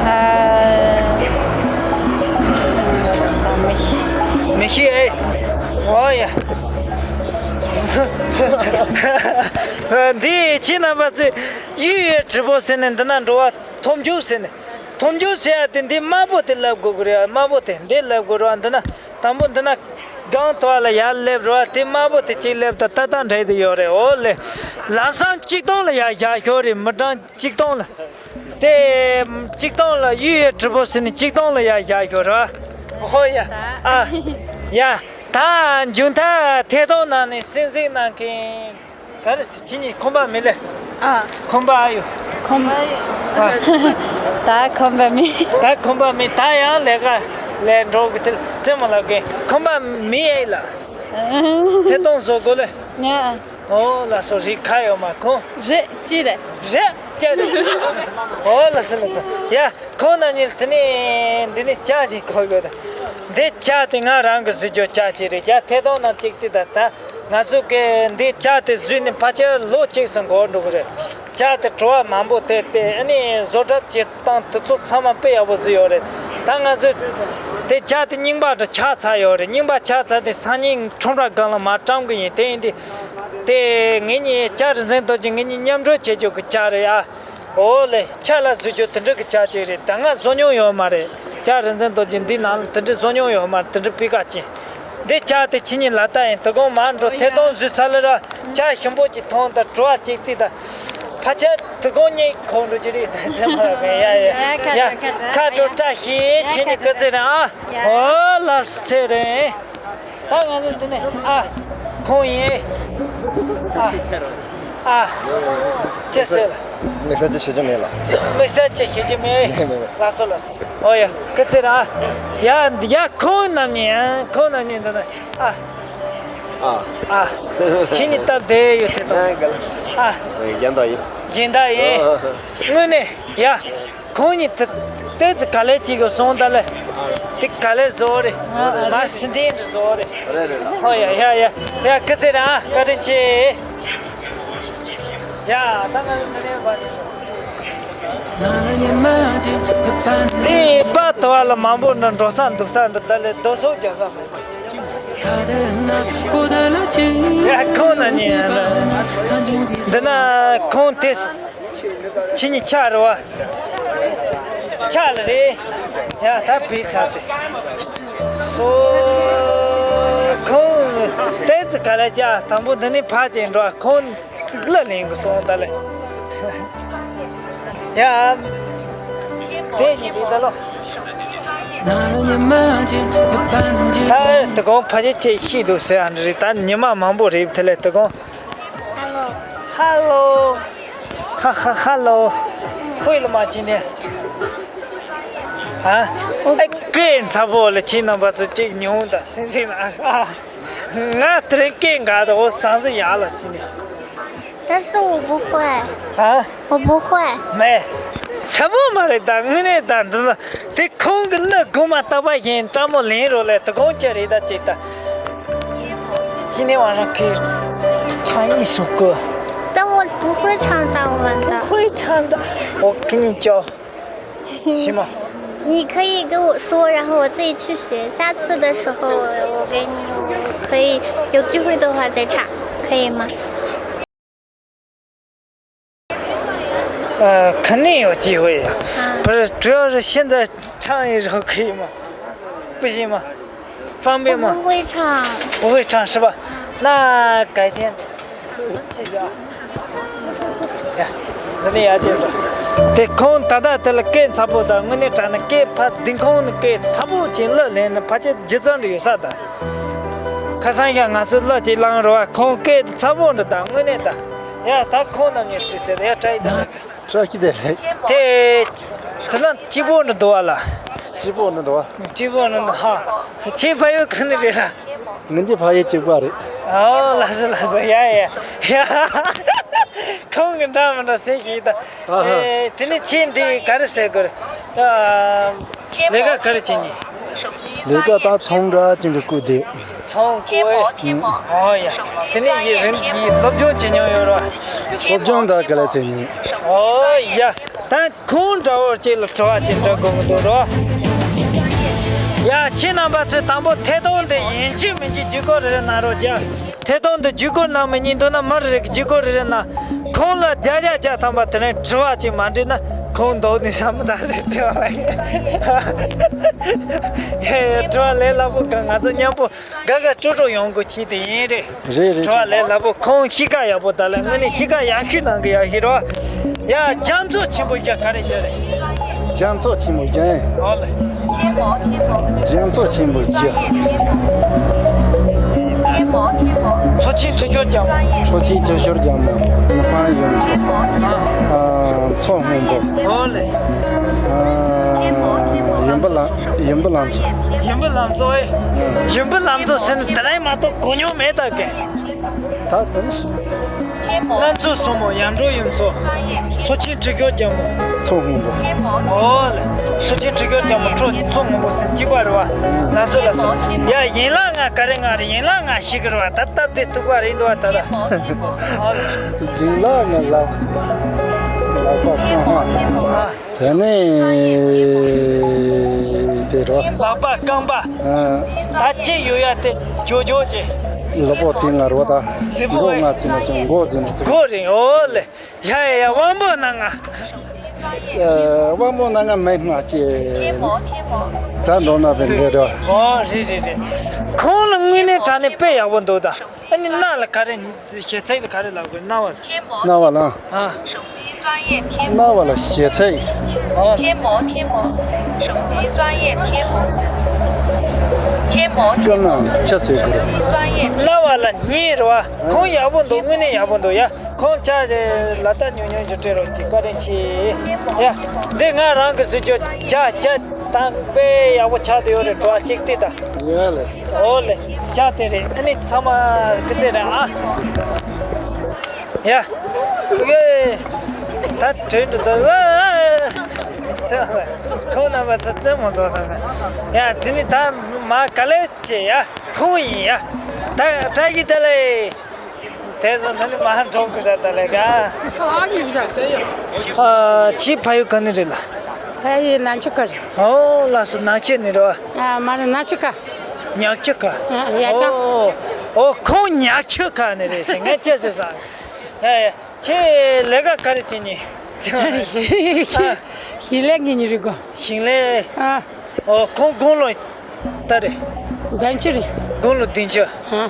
ཨ། མི་ཤེས། མི་ཤེས་ཨེ། ཨོ་ཡ། འདི་ཁྱེད་རྣམ་པ་ཚོས་ཡུལ་ཡུལ་དྲི་པོ་ཟེར་ནས་འདི་ན་འགྲོ་བ། ཐོམ་ཆུ་ཟེར་ནས། ཐོམ་ཆུ་ཟེར་ཡ་དེ་འདི་དམར་པོ་དེ་ལབ་དགོས་ཀྱི་རེད། དམར་པོ་དེ་འདི་ལབ་དགོས་རེད་བ། འདི་ན་དང་པོ་འདི་ན་སྒང་ཐོག་ལ་ཡར་སླེབས་རེད་བ། དེ་དམར་པོ་དེ་གཅིག་སླེབས་དང་ཏག་ཏག་འདྲ་དེ་ཡོད་རེད། འོ་ལེ། ལམ་སང་གཅིག་སྟོང་ལ་ཡར་བཞག་ཤོག་རེད། མི་གྲངས་གཅིག་སྟོང་ལ། དེ་གཅིག་སྟོང་ལ་གཡུ་ཡི་དྲིལ་བུ་ཟེར་ནས་གཅིག་སྟོང་ལ་ཡར་བཞག་ཤོག་རེད་བ། ཨོ་ཡ། ཨ། ཡ། ད་མཇུག་མཐར་ཐད་གཏོང་ནང་ནས་གསན་གཟིགས་གནང་མཁན། ག་རེ་ཟེར། ཁྱེད་གཉིས་ཁོམ་པ་མེད་ལེ། ཨ། ཁོམ་པ་ཨ་ཡོད། ཁོམ་པ། ཨ། ད་ཁོམ་པ་མེད། ད་ཁོམ་པ་མེད། ད་ཡང་ལས་ཀ་ལས་འགྲོ་གི། དེ་རྩེད་མོ་ལབ་མཁན་ཁོམ་པ་མེད་ཨེ་ལ། ཨ། ཐད་གཏོང་བཟོ་དགོས་ལེ། ང་། ཨོ་ལགས་སོ། རིག་ཁ་ཡོད་མ་ཁོང་། རེད། ཅི་རེད། རེད། ཅི་རེད། ཨོ་ལགས་སོ་ལགས་སོ། ཡ། ཁོང་རྣམ་གཉིས་དེ་ནས་འདི་ནས་ཇ་ཅིག་འཁོར་དགོས་ད། འདི་ཇ་དེ་ང་རང་གི་བཟོས་རྒྱུ་ཇ་ཅིག་རེད། ཡ། ཐད་གཏོང་ནང་གཅིག་དེ་ད་ད་ང་ཚོ་གི་འདི་ཇ་དེ་བཟོས་ནས་ཕལ་ཆེར་ལོ་གཅིག་ཙམ་འགོར་འགྲོ་གི་རེད། ཇ་དེ་བྲོ་བ་མང་པོ་དེ་དེ་ཨ་ནི་བཟོ་གྲྭ་བྱེད་སྟངས་དེ་ཚོ་ཚང་མ་དཔེ་ཡག་པོ་བཟོས་ཡོད་རེད། ད་ང་ཚོས་དེ་ཇ་དེ་རྙིང་པ་འདྲ་ཆགས་ཚར་ཡོད་རེད། རྙིང་པ་ཆགས་ཚར་དེ་སང་ཉིན་ཁྲོམ་ར་སྒང་ལ་མར་བཀྲམ་གི་ཡིན། དེ་ཡིན་དུས་དེ་ངེད་གཉིས་ཇ་རིག་འཛིན་རྡོ་རྗེ་ངེད་གཉིས་མཉམ་འབྲེལ་བྱེད་རྒྱུ་གི་ཇ་རེད་ཡ། ཨོ་ལེ། ཆ་ལ་བཟོ་རྒྱུ་དེ་འདྲ་གི་ཇ་ཅིག་རེད། ད་ང་བཟོ་མྱོང་ཡོད་མ་རེད། ཇ་རིག་འཛིན་རྡོ་རྗེ་འདི་ནང་ལ་དེ་འདྲ་བཟོ་མྱོང་ཡོད་མ་རེད། དེ་འདྲ་སྤུས་ཀ་ཅན། འདི་ཇ་དེ་ཁྱེད་གཉིས་ལ་ལྟ་ཡིན། དོ་དགོང་མར་འགྲོ། ཐད་གཏོང་བཟོས་ཚར་ལ་ར་ཇ་ཞིམ་པོ་ཅིག་འཐུང་དང་བྲོ་བ་ཅིག་བརྟི་དང་། ཕལ་ཆེར་དོ་དགོང་གཉིད་ཁུག་འགྲོ་རྒྱུ་རེད་ཟེར་ཚེ་མ་ར་གི་ཡ་ཡ་ཡ། ཁ་དྲོ་བཀྲ་ཤིས། ཁྱེད་གཉིས་སྐུ་ཚེ་རིང་ཨ། ཨོ་ལགས་སོ། ཚེ་རིང་། ད་ང་ཚོ་འདི་ནས་ཨ། ཁོང་ཡིན། ཨ། ཨ། ཅི་ཟེར། དམིགས་བསལ་ཅི་ཞུ་རྒྱུ་མེད་ལགས། དམིགས་བསལ་ཅི་ཞུ་རྒྱུ་མེད། མེད་མེད་མེད། ལགས་སོ་ལགས་སོ། ཨོ་ཡ། སྐུ་ཚེ་རིང་ཨ། ཡ་ཡ། ཁོང་རྣམ་གཉིས་ཨ། ཁོང་རྣམ་གཉིས་འདི་ན་ཨ། ཨ། ཨ། ཁྱེད་གཉིས་སྟབས་བདེ་ཡོད་དེ་དང་། ཨ། ཡིན་ད་ཡིན། ཡིན་ད་ཡིན། དངོས་གནས་ཡ། ཁོང་གཉིས་དེ་དེ་ཚོ་ག་ལེ་གཅིག་གི་སོང་ད་ལེ། དེ་ག་ལེ་བཟོ་རེད། མ་སྲིད་དེ་འདྲ་བཟོ་རེད། རེད་རེད་ལགས། ཧོ་ཡ་ཡ་ཡ། ཡ་སྐུ་ཚེ་རིང་ཨ། བཀའ་དྲིན་ཆེ། ཡ་ད་ང་ཚོ་འདི་ནས་བ་ནས་སོང་། དེ་པ་དོ་བ་ལ་མང་པོ་འདྲ་འགྲོ་ས་འདུག་ས་འདྲ་ད་ལེ་རྡོ་སོལ་རྒྱག་ས་མེད་པ། ཡ་ཁོང་ན་ནི་འདི་ན་ཁོང་དེ། ཁྱེད་གཉིས་ཆ་རེད་བ། ཆ་ལ་རེད། ཡ་ད་བུད་ཚར་ཏེ། སོ། ཁོང་ཏོག་ཙམ་ག་ལེ་ཅིག་དང་པོ་འདི་ནས་ཕར་ཅིག་འགྲོ། ཁོང་གླུ་ལེན་དགོས་སོང་ད་ལེ། ཡ། དེ་གཉིས་རེད་ད་ལོ། ད་དེ་གོང་ཕ་ཆེ་ཆེ་ཤི་འདུག་ཟེར་ཨ་འདྲ་རེད། ད་ཉི་མ་མང་པོ་རེད་དེ་ལས་དེ་གོང་། Hello. Hello. ཧ་ཧ་ཧ་ལོ། ཁོས་ལ་མ་ཅི་ནས། ཨ། ཨེ་སྐད་འཚབ་པོ་ལ་ཁྱེད་རྣམ་པ་ཚོ་གཅིག་ཉུང་ད་སིང་སིང་ན། ཨ། ང་དེ་རིང་སྐད་འགག་ད། འོ་ཟང་ཟིང་ཡག་ལ་ཅི་ནས། 但是我不会。 ཨ། 我不会。 མེད། འཚབ་པོ་མ་རེད་ད། དངོས་གནས་ད་འདི་ལ། དེ་ཁོང་གི་གླུ་དགོངས་པ་རྟག་པ་བཞིན་སྤྲང་མོ་ལེན་རོགས་ལས། དེ་གོང་ཅི་རེད་ད་ཅིག་ད། 今天晚上可以唱一首歌。 但我不会唱藏文的。 不会唱的。 我给你教，行吗？ 你可以跟我说，然后我自己去学。下次的时候我，我给你，我可以有机会的话再唱，可以吗？ 呃，肯定有机会呀。啊。不是，主要是现在唱一首可以吗？不行吗？方便吗？我不会唱。不会唱是吧？那改天，谢谢啊。呀，那你也这种。 དེ་ཁོང་ད་ལྟ་དེ་ལ་སྐད་འཚབ་པོ་དང་། དངོས་གནས་དྲང་ནས་སྐད་ཕར་ལྡིང་ཁོང་ནས་སྐད་འཚབ་པོ་ཅིག་གླུ་ལེན་ན་ཕལ་ཆེར་ལྗིད་ཚད་འདྲ་ཡོད་ས་ད། ཁ་སང་ཡང་ང་ཚོས་གླུ་ཅིག་བླངས་རོགས། ཁོང་སྐད་དེ་འཚབ་པོ་འདྲ་དང་། དངོས་གནས་ད། ཡ་ད་ཁོང་རྣམ་གཉིས་དྲིས་ཟེར། ཡ་བཀྲ་ཤིས་བདེ་ལེགས། བཀྲ་ཤིས་བདེ་ལེགས། དེ་དེ་ན་སྐྱིད་པོ་འདྲ་འདུག་བ་ལ། སྐྱིད་པོ་འདྲ་འདུག་བ། སྐྱིད་པོ་འདྲ་འདུག་ཧ། ཁྱེད་ཕ་ཡུལ་ག་ནས་རེད་ལ། ངེད་ཀྱི་ཕ་ཡུལ་གཅིག་པ་རེད། ཨོ་ལགས་སོ་ལགས་སོ། ཡ་ཡ་ཡ། ཁོང་གི་འདྲ་མི་འདྲ་ཟེར་གྱི་ད། ཨ་ཧ། ཨེ་དེ་ནས་ཁྱེད་འདི་ག་རེ་ཟེར་དགོས་རེད། ཨ། ལས་ཀ་ག་རེ་བྱེད་ནི། ལས་ཀ་ད་ཚོང་འདྲ་ཅིག་གི་བསྐོས་བསྡད། ཚོང་བསྐོས། ཨུ། ཨོ་ཡ། དེ་ནས་ཡི་རིན་གྱི་སློབ་སྦྱོང་བྱེད་མྱོང་ཡོད་རེད་བ། སློབ་སྦྱོང་ད་ག་ལ་བྱེད་ནི། ཨོ་ཡ། ད་ཁོང་འདྲ་བོ་ཅིག་ལ་དྲི་བ་ཅིག་འདྲི་དགོས་ཀྱི་འདུག་རོ། ཡ་ཁྱེད་རྣམ་པ་ཚོས་དང་པོ་ཐད་གཏོང་འདི་ཡིན་གཅིག་མིན་གཅིག་བརྒྱུད་སྐུར་རེ་རེ་གནང་རོགས་བྱ། ཐད་གཏོང་འདི་བརྒྱུད་སྐུར་གནང་མི་གཉིས་འདུག་ན། མི་རེ་རེ་གིས་བརྒྱུད་སྐུར་རེ་རེ་གནང་། ཁོང་ལ་བརྒྱ་ཆ་བརྒྱ་ཐམ་པ་དེ་རིང་དྲི་བ་ཅིག་མ་འདྲི་ན་ཁོང་འདུག་ནས་བསམ་མི་ད་ཟེར་ཚེ་བ། ཡ་ཡ། དྲི་བ་ལས་སླ་པོ་གང་། ང་ཚོ་མཉམ་པོ་དགའ་དགའ་སྤྲོ་སྤྲོ་ཡོང་དགོས་ཀྱི་དེ་ཡིན་རེད། རེད་རེད། དྲི་བ་ལས་སླ་པོ། ཁོང་གཤིས་ཀ་ཡག་པོ་ད་ལ། དངོས་གནས་གཤིས་ཀ་ཡག་ཤོས་ནང་གི་ཡག་ཤོས་རེད་བ། ཡ་རྒྱ་མཚོ་ཆེན་པོ་བཞི་ག་རེ་བཞི་རེད། རྒྱ་མཚོ་ཆེན་པོ་བཞི། ཨོ་ལེ། རྒྱ་མཚོ་ཆེན་པོ་བཞི། མཚོ་ཆེན་ཁྲི་ཤོར་རྒྱལ་མོ། མཚོ་ཆེན་ཁྲི་ཤོར་རྒྱལ་མོ། དཔལ་ཡུལ་མཚོ། ཨ། མཚོ་སྔོན་པོ། ཨོ་ལེ། ཨ། ཡུམ་བུ་ལམ། ཡུམ་བུ་ལམ་མཚོ། ཡུམ་བུ་ལམ་མཚོ་ཨེ། ཡུམ་བུ་ལམ་མཚོ་ཟེར་ནས་དེ་རིང་མ་གཏོགས་གོ་མྱོང་མེད་ད་གི། ད་དེ་ནི་ཤི། གནམ་མཚོ་སྲུ་མོ་ཡར་འབྲོག་ཡུལ་མཚོ། མཚོ་ཆེན་ཁྲི་སྐོར་རྒྱལ་མོ། མཚོ་སྔོན་པོ། ཨོ་ལེ། མཚོ་ཆེན་ཁྲི་སྐོར་རྒྱལ་མོ་ཁྲོ་མཚོ་སྔོན་པོ་སེམས་སྐྱིད་པ་རེད་བ། ལགས་སོ་ལགས་སོ། ཡ་ཡན་ལག་ལྔ་ག་རེ་ལྔ་རེད། ཡན་ལག་ལྔ་ཤེས་གི་རེད་བ། ད་སྟབས་བདེ་ཐུག་པ་རེད་འདུག་བ་ད་ལ། ཡན་ལག་ལྔ་ལག་ལག་པ་རྐང་པ། ཨ། དེ་ནས་དེ་རོ། ལག་པ་རྐང་པ། ཨ། ད་ཅི་ཡོད་ཡ་དེ་ཇོ་ཇོ་ཅེ། ལག་པ་དེ་ང་རོ་ད། ལག་པ། མགོ་ང་ཚིག་ན་ཅང་མགོ་ཚིག་ན་ཚིག་མགོ་རིང་ཨོ་ལེ། ཡ་ཡ་ཡ་དབང་པོ་སྣ་ལྔ། ཨ། དབང་པོ་སྣ་ལྔ་མེད་ང་ཅེ། ད་མདོར་ན་བས་འདི་རོ། ཨོ་རེད་རེད་རེད། ཁོང་ལ་དངོས་གནས་དྲང་གནས་དཔེ་ཡག་པོ་འདུག་ད། ཨ་ནི་སྣ་ལ་ག་རེ། ཞེ་ཚིག་ལ་ག་རེ་ལབ་དགོས། སྣ་བ་ལ། སྣ་བ་ལ། ཨ། སྣ་བ་ལ་ཞེ་ཚིག་ཨ། སྐྱོ་སྣང་ཆ་ཟེར་དགོས། སྣ་བ་ལ་ཉིན་རེད་བ། ཁོང་ཡག་པོ་འདུག་དངོས་གནས་ཡག་པོ་འདུག་ཡ། ཁོང་ཅག་ལ་ད་ཉུང་ཉུང་ཅིག་སྤྲད་རོགས་གྱིས། བཀའ་དྲིན་ཆེ། ཡ། འདི་ང་རང་གི་སྲིད་ཇུས་ཅག་ཅག་དང་དཔེ་ཡག་པོ་ཆགས་བསྡད་ཡོད་རེད། བྲོ་བ་གཅིག་ལྟོས་དང་། ཡ་ལེ། ཨོ་ལེ། ཅག་དེ་རེད། ཨ་ནི་ཚང་མ་སྐུ་ཚེ་རིང་ཨ། ཡ། ཨོ་ཀེ། ད་དྲན་འགྲོ་འདུག་ཨ། ཚང་མ་ཁོང་རྣམ་པ་ཚོ་རྩེད་མོ་རྩེ་དང་། ཡ་དེ་ནི་ད་མ་ག་ལེ་བྱེད་ཡ། ཁོང་ཡིན་ཡ། ད་བཀྲ་ཤིས་བདེ་ལེགས། དེ་ཚོ་ད་ནི་མ་འགྲོ་དགོས་ས་ད་ལེ་ག་ཨ། ཁྱེད་ཕ་ཡུལ་ག་ནས་རེད་ལ། ཕ་ཡུལ་ནག་ཆུ་ཁ་རེད། ཨོ་ལགས་སོ། ནག་ཆུ་ནས་རེད་བ། ཨ་མ་རེད། ནག་ཆུ་ཁ། ཉག་ཆུ་ཁ། ཨ་ཡ་ཅང་། ཨོ། ཨོ་ཁོང་ཉག་ཆུ་ཁ་ནས་རེད་ཟེར། ངས་ཅི་ཟེར་ས། ཡ་ཡ། ཁྱེད་ལས་ཀ་ག་རེ་བྱེད་ནི། ཞིང་ལས་ངེད་གཉིས་རེད་གོ། ཞིང་ལས། ཨ། ཨོ་ཁོང་དགུང་ལོ་ད་རེད། བདུན་ཅུ་རེད། དགུང་ལོ་བདུན་ཅུ། ཨ།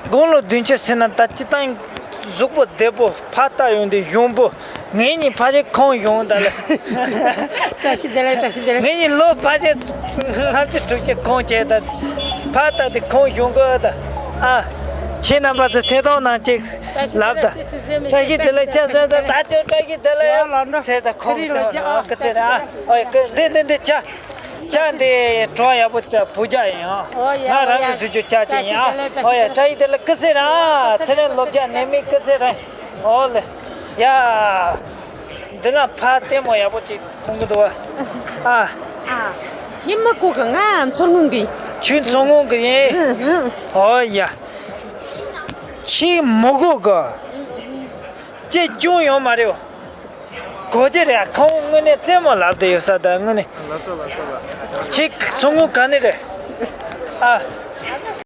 དགུང་ལོ་བདུན་ཅུ་ཟེར་ན་ད་སྤྱིར་བཏང་གཟུགས་པོ་བདེ་པོ་ཕར་ལྟ་ཡོང་དུས་གཞོན་པོ། ངེད་གཉིས་ཕལ་ཆེར་ཁོང་གཞོན་ད་ལེ། བཀྲ་ཤིས་བདེ་ལེགས། བཀྲ་ཤིས་བདེ་ལེགས། ངེད་གཉིས་ལོ་ཕལ་ཆེར་ལྔ་བཅུ་དྲུག་ཅུ་ཁོང་བྱས་ད། ཕར་ལྟ་དུས་ཁོང་གཞོན་གོ་ད། ཨ། ཁྱེད་རྣམ་པ་ཚོ་ཐད་གཏོང་ནང་ཅིག་ལབ་ད། བཀྲ་ཤིས་བདེ་ལེགས་ཅག་ཟེར་ད། ད་ཅོ་བཀྲ་ཤིས་བདེ་ལེགས་ཟེར་ད། ཁོང་ཚོ་ཨ་ཀི་ཚེ་ར། ཨ་ཨོ་ཀི་འདི་འདི་འདི་ཅག་ཅག་འདི་གྲོགས་ཡག་པོ་བུ་ཅག་ཡིན་ཨ། ཨོ་ཡ། ང་རང་གི་ཟེར་རྒྱུ་ཅག་ཅིག་ཡིན་ཨ། ཨོ་ཡ། བཀྲ་ཤིས་བདེ་ལེགས། ཀི་ཚེ་ར། ཚེ་རིང་ལོ་བརྒྱ་ནད་མེད་ཀི་ཚེ་ར། ཨོ་ལེ། ཡ། འདི་ན་ཕ་ལྟད་མོ་ཡག་པོ་ཅིག་མཐོང་གི་འདུག་བ། ཨ། ཨ། ཉི་མ་ཀུ་གི་ང་མཚོ་སྔོན་གི། ཁྱོད་མཚོ་སྔོན་གི་ཡིན། ཨོ་ཡ། ཁྱེད་མོ་གོ་གི། ཅི་ཅུང་ཡོང་མ་རེད། གོ་རྒྱུ་རེད། ཁོང་དངོས་གནས་རྩེད་མོ་ལབ་བསྡད་ཡོད་ས། ད་དངོས་གནས། ལགས་སོ་ལགས་སོ་ལགས། ཁྱེད་མཚོ་སྔོན་ག་ནས་རེད། ཨ།